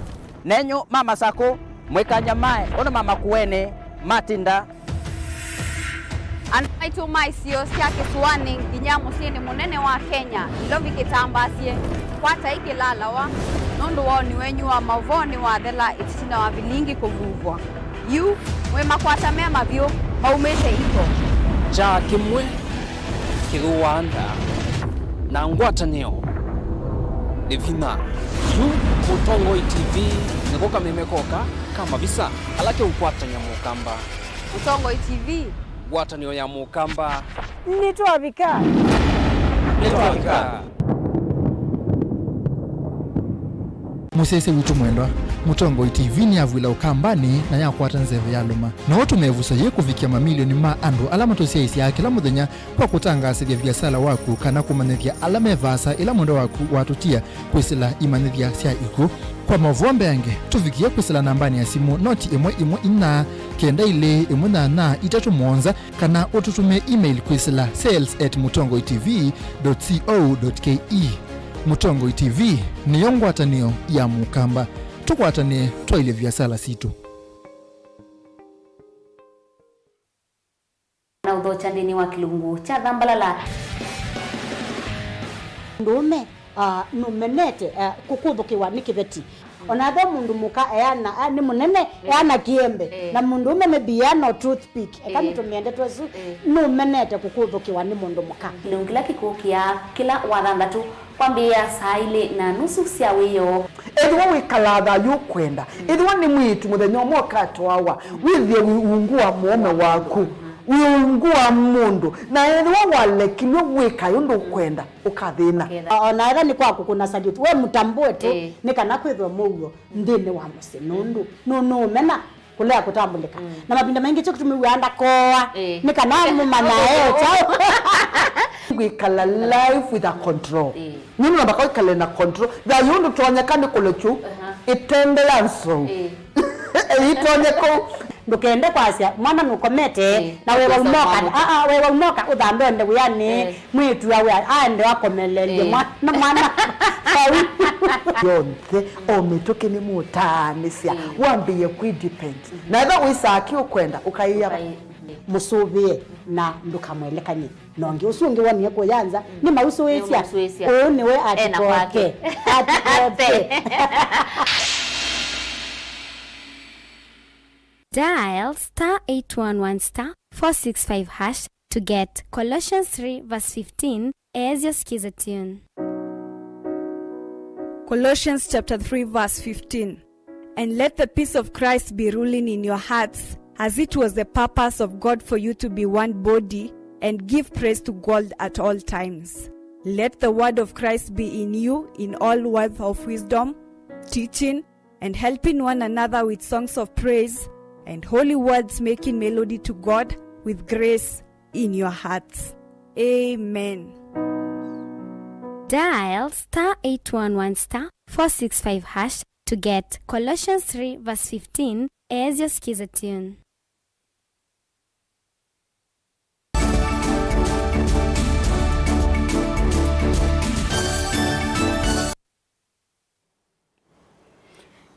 nenyu ma Masakũ, mwĩkanyamae ũndũ ma Makueni matinda. Andũ maitũ ma isio sya kĩsũanĩ nginya mũsyĩnĩ mũnene wa Kenya, Nairobi kĩtambaasye, kwatai kĩlalawa, nũndũ woni wenyu wa maũvoo nĩwathela ĩtina wa vilingi kũvuvwa. Yu, mwĩ makwata me mavyũ maumĩte iko. Kyaa kĩmwe kĩthũaa nda, na ngwatanĩo nĩ vinya. Yu Mũtongoi T V nĩko kameme koka ka mavisa ala keũkwatany'a Mũkamba. Mũtongoi T V. Ngwatanĩo ya Mũkamba. Nĩtwavika. Nĩtwavika. Mũsyaĩĩsya witũ mwendwa, Mũtongoi T V nĩyavw'ĩla Ũkambanĩ na yakwata nzeve ya lũma. No ũtũme ĩvuso yĩĩ kũvikĩa mamilioni ma andũ ala matũsyaĩĩsyaa kĩla mũthenya kwa kũtangaasĩthya viasala waku kana kũmanyĩthya ala me vaasa ĩla mwendwa waku watũtia kwĩsĩla imanyĩthya sya ikw'ũ. Kwa maũvoo mbeange, tũvikĩe kwĩsĩla nambanĩ ya simũ noti ĩmwe ĩmwe inya, kenda ilĩ ĩmwe nyanya itatũ mũonza, kana ũtũtũmĩe email kwĩsĩla sales at mũtongoi T V dot co dot K E. Mũtongoi T V nĩyo ngwatanĩo ya Mũkamba. Tũkwatanĩe twaĩlye viasala sitũ. Na ũthokya nthĩnĩ wa kĩlungu kya Thambalala. Mũndũũme, ah, nũmenete, ah, kũkũthũkĩwa nĩ kĩveti. Ona ve mũndũ mũka eana, ah, nĩ mũnene, eh, eana kĩembe. Eh. Na mũndũũme maybe eana o toothpick. Eka, eh, nĩtũmĩe ndeto ĩsu, eh, nũmenete kũkũthũkĩwa nĩ mũndũ mũka. Kĩlungu kĩla kĩkũkĩa kĩla Wathanthatũ kwambĩĩa saa ilĩ na nusu sya wĩoo. Ethĩwa wĩkalaa thayũ ũkwenda, ethĩwa nĩ mwĩĩtu mũthenya ũmwe ũkatwawa, wĩthĩe wĩ ungu wa mũũme waku, wĩ ungu wa mũndũ, na ethĩwa walekilw'e wĩkae ũndũ ũkwenda, ũkathĩna. Ũkethĩa. O na ethĩwa nĩ kwa kũkũna salute, we mũtambũe tu, ĩĩ, nĩ kana kwĩthwe mũuo nthĩnĩ wa mũsyĩ, nũndũ nũ-, nũũmena kũlea kũtambũlĩka. Mm. Na mavinda maingĩ kyo kĩtumi wĩaa ndakooa, ĩĩ, nĩ kana mũmanya e kyaũ. Kwĩkala life with a control. Ĩĩ. Nũndũ namba kwĩkala na control. Thayũ ndũtonyeka nĩ kũlekyu, aha, ĩtende ya nzou. Ĩĩ. Ĩitonye kũu. Ndũkende kwasya mwana nũkomete, ĩĩ, na wewa ũkosa umoka, mwana. Aa, wewa umoka ũthambe ũende wĩanĩ. Ĩĩ. Mwĩĩtu awe aende akomelelye, ĩĩ, mwa-, na mwana vau. Yonthe, o mĩtũkĩ nĩmũtaanĩsya, ĩĩ, wambĩĩe kwĩ depend. Na ethĩwa wĩsaa kĩ ũkwenda, ũkaĩa. Ũkaĩ-, ĩĩ, mũsũvĩe na ndũkamwelekany'e na ũngĩ. Ũsu ũngĩ wonie kũya nza, mm, nĩmausũĩsya. Nĩmausũĩsya. Ũũ nĩwe. Ena kwake. Atikoke. Atikoke. Dial star eight one one star four six five hash to get Colossians three verse fifteen as your skiza tune. Colossians chapter three verse fifteen. And let the peace of Christ be ruling in your hearts, as it was the purpose of God for you to be one body, and give praise to God at all times. Let the word of Christ be in you in all words of wisdom, teaching, and helping one another with songs of praise and holy words, making melody to God with grace in your hearts. Amen. Dial star eight one one star four six five hash to get Colossians three verse fifteen as your skiza tune.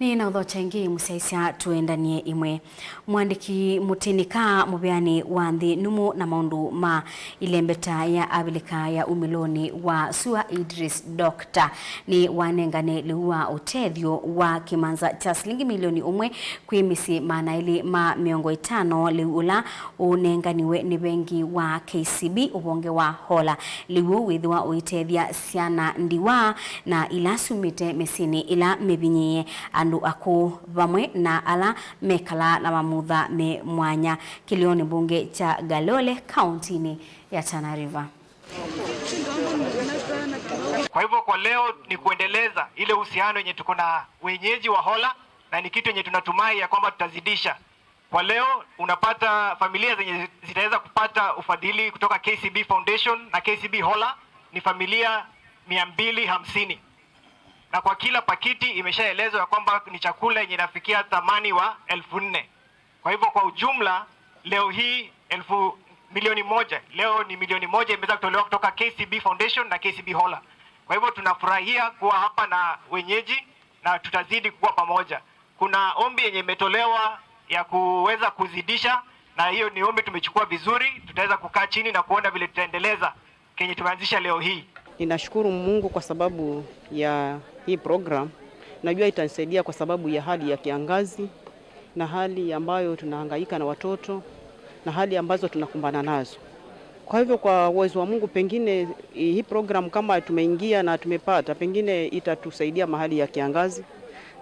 Nĩ na ũthokya ĩngĩ mũsyaĩĩsya tũendanie ĩmwe. Mũandĩki mũtĩnĩka mũvĩanĩ wa nthĩ nũmũ na maũndũ ma ĩlembeta ya Avilika ya umĩlonĩ wa sua Idris Doctor nĩ wanengane lĩu wa ũtethyo wa kĩmanza kya silingi milioni ũmwe kwĩ mĩsyĩ maana elĩ ma mĩongo ĩtano lĩu ũla ũnenganiwe nĩ vengi wa K C B ũvonge wa Hola. Lĩu ũũ wĩthĩwa ũitethya syana ndiwa na ila syumĩte mĩsyĩnĩ ĩla mĩvinyĩĩe, andũ akũũ, vamwe na ala mekalaa na mamutha me mwanya kĩlĩonĩ mbunge kya Galole, kaũntinĩ ya Tana River. Kwa hivyo kwa leo ni kuendeleza ile uhusiano yenye tuko na wenyeji wa Hola, na ni kitu yenye tunatumai ya kwamba tutazidisha. Kwa leo unapata familia zenye zitaweza kupata ufadhili kutoka K C B Foundation na K C B Hola ni familia mia mbili hamsini. Na kwa kila pakiti imeshaelezwa ya kwamba ni chakula yenye inafikia thamani wa elfu nne. Kwa hivyo kwa ujumla leo hii elfu, milioni moja, leo ni milioni moja imeweza kutolewa kutoka K C B Foundation na K C B Hola. Kwa hivyo tunafurahia kuwa hapa na wenyeji na tutazidi kuwa pamoja. Kuna ombi yenye imetolewa ya kuweza kuzidisha, na hiyo ni ombi tumechukua vizuri. Tutaweza kukaa chini na kuona vile tutaendeleza kenye tumeanzisha leo hii. Ninashukuru Mungu kwa sababu ya hii program. Najua itanisaidia kwa sababu ya hali ya kiangazi na hali ambayo tunahangaika na watoto na hali ambazo tunakumbana nazo. Kwa hivyo, kwa uwezo wa Mungu, pengine hii program kama tumeingia na tumepata, pengine itatusaidia mahali ya kiangazi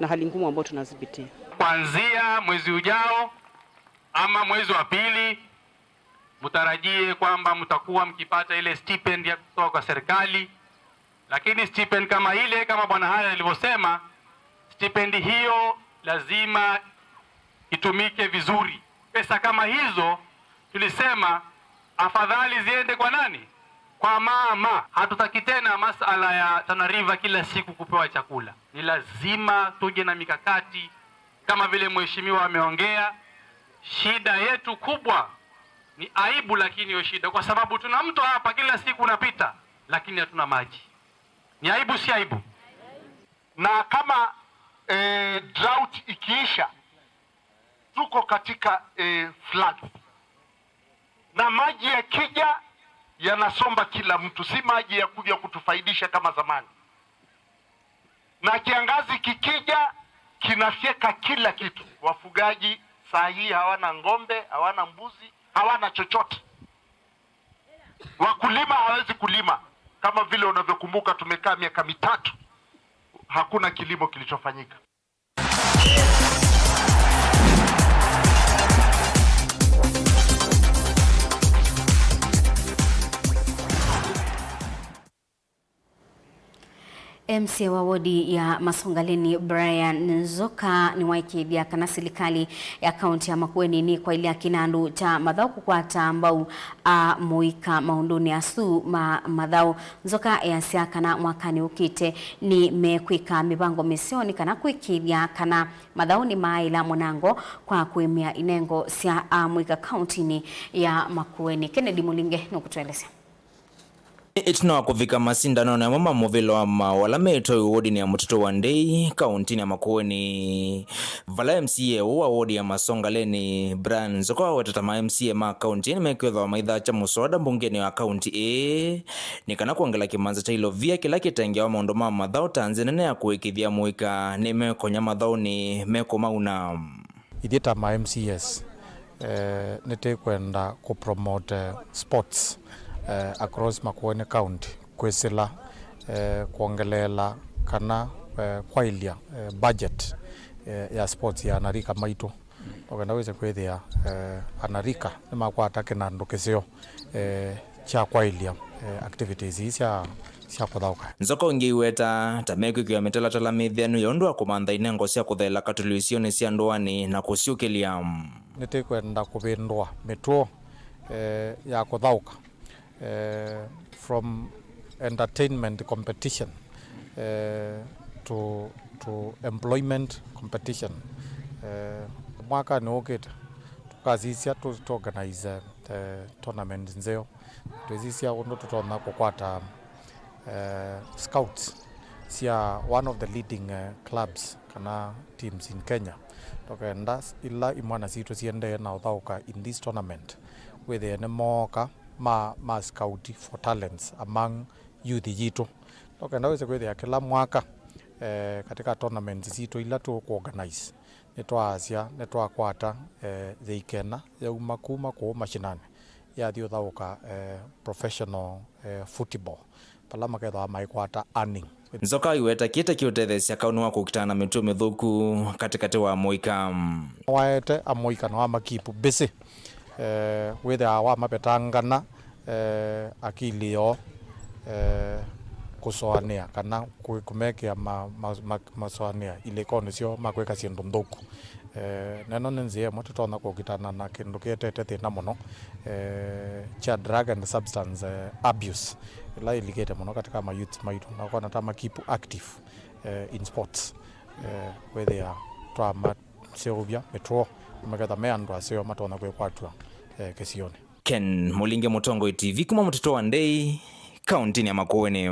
na hali ngumu ambayo tunazipitia. Kuanzia mwezi ujao ama mwezi wa pili, mtarajie kwamba mtakuwa mkipata ile stipend ya kutoka kwa serikali. Lakini stipend kama ile, kama Bwana Haya alivyosema, stipend hiyo lazima itumike vizuri. Pesa kama hizo tulisema afadhali ziende kwa nani? Kwa mama. Hatutaki tena masala ya Tana River kila siku kupewa chakula. Ni lazima tuje na mikakati kama vile mheshimiwa ameongea. Shida yetu kubwa ni aibu, lakini hiyo shida, kwa sababu tuna mto hapa kila siku unapita, lakini hatuna maji. Ni aibu, si aibu? Na kama, eh, drought ikiisha, tuko katika, eh, floods. Na maji yakija, yanasomba kila mtu, si maji ya kuja kutufaidisha kama zamani. Na kiangazi kikija, kinafyeka kila kitu. Wafugaji saa hii hawana ng'ombe, hawana mbuzi, hawana chochote. Wakulima hawezi kulima. Kama vile unavyokumbuka, tumekaa miaka mitatu Hakuna kilimo kilichofanyika. M C A wa wodi ya Masongaleni, Brian Nzoka, nĩwaĩkĩĩthya kana silikalĩ ya kaunti ya Makueni nĩkwaĩlya kĩnandũ kya mathaũ kũkwata mbau amũika maũndũnĩ asu ma mathaũ. Nzoka easya kana mwakanĩ ũkĩte nĩmekwĩka mĩvango mĩseo nĩ kana kũĩkĩĩthya kana mathaũ nĩmaaĩla mũnango kwa kũĩmĩa inengo sya amũika kauntinĩ ya Makueni. Kennedy Mũlinge nũkũtũelesya. Ĩtina wa kũvika masindanonĩ amwe ma mũvĩla wa maũ ala meĩtwe wodinĩ ya Mũtitũ wa Ndei, kauntinĩ ya Makueni, vala M C A ũũ wa wodi ya Masongaleni, Brian Nzoka, waweta ta ma M C A ma kaunti ĩĩ nĩmekwĩthĩwa maithakya mũswada mbungenĩ ya kaunti ĩĩ nĩ kana kwongela kĩmanza kya ilovia kĩla kĩtengeawa maũndũ ma mathaũ ta nzĩa nene ya kũĩkĩĩthya amũika nĩmekonya mathaũnĩ mekũmauna. Ithyĩ ta ma M C As, eh, nĩtĩkwenda kũpromote, eh, sports, eh, across Makueni County, kwĩsĩla, eh, kwongeleela kana, eh, kwaĩlya, eh, budget, eh, ya sports ya anarika maitũ. Tũkenda wĩse kwĩthĩa, eh, anarika nĩmakwata kĩnandũ kĩseo, eh, kya kwaĩlya, eh, activities ii sya, sya kũthaũka. Nzoka ũngĩ aiweta ta mekwĩkĩwa mĩtalatala mĩtheanu ya ũndũ wa kũmantha inengo sya kũtheela katũlũ isionĩ sya ndũanĩ na kũsyũkĩlya. Nĩtĩkwenda kũvĩndũa mĩtuo, eh, ya kũthaũka, eh, from entertainment competition, eh, to, to employment competition. Eh, mwakanĩ ũkĩte tũkasisya tũ, tũ organize, eh, tournament nzeo. Twĩsisya ũndũ tũtonya kũkwata, eh, scouts sya one of the leading, eh, clubs kana teams in Kenya. Tũkenda ila imwana sitũ siendee na ũthaũka in this tournament, wĩthĩe nĩmooka ma, ma scout for talents among youth yitũ. Tũkenda wĩse kwĩthĩa kĩla mwaka, eh, katika tournaments sitũ ila tũkũorganize, nĩtwaasya, nĩtwakwata, eh, yĩikena yauma kuma kũu mashinani, yathi ũthaũka, eh, professional, eh, football, vala makethĩwa maikwata earning. Nzoka aiweta kĩte kĩũtetheesya kaũnĩ wa kũkitana na mĩtuo mĩthũku katĩkatĩ wa amũika. Waete amũika na wamakipu busy, eh, wĩthĩawa wamavetangana, eh, akili yoo, eh, kũsoanĩa kana kũ-, kũmekĩa ma-, ma-, ma-, masoanĩa ilĩkonĩ syoo ma kwĩka syĩndũ nthũku. Eh, na ĩno nĩ nzĩa ĩmwe tũtonya kũkitana na kĩndũ kĩetete thĩna mũno, eh, kya drug and substance, eh, abuse, ĩla ĩlikĩte mũno katika ma youths maitũ, na ũkona ta ma keep active, eh, in sports, eh, wĩthĩa twamaseũvya mĩtuo, maketha me andũ aseo matonya kwĩkwatw'a, eh, kĩsionĩ. Ken Mũlinge, Mũtongoi T V, kuma Mũtitũ wa Ndei, kauntinĩ ya Makueni.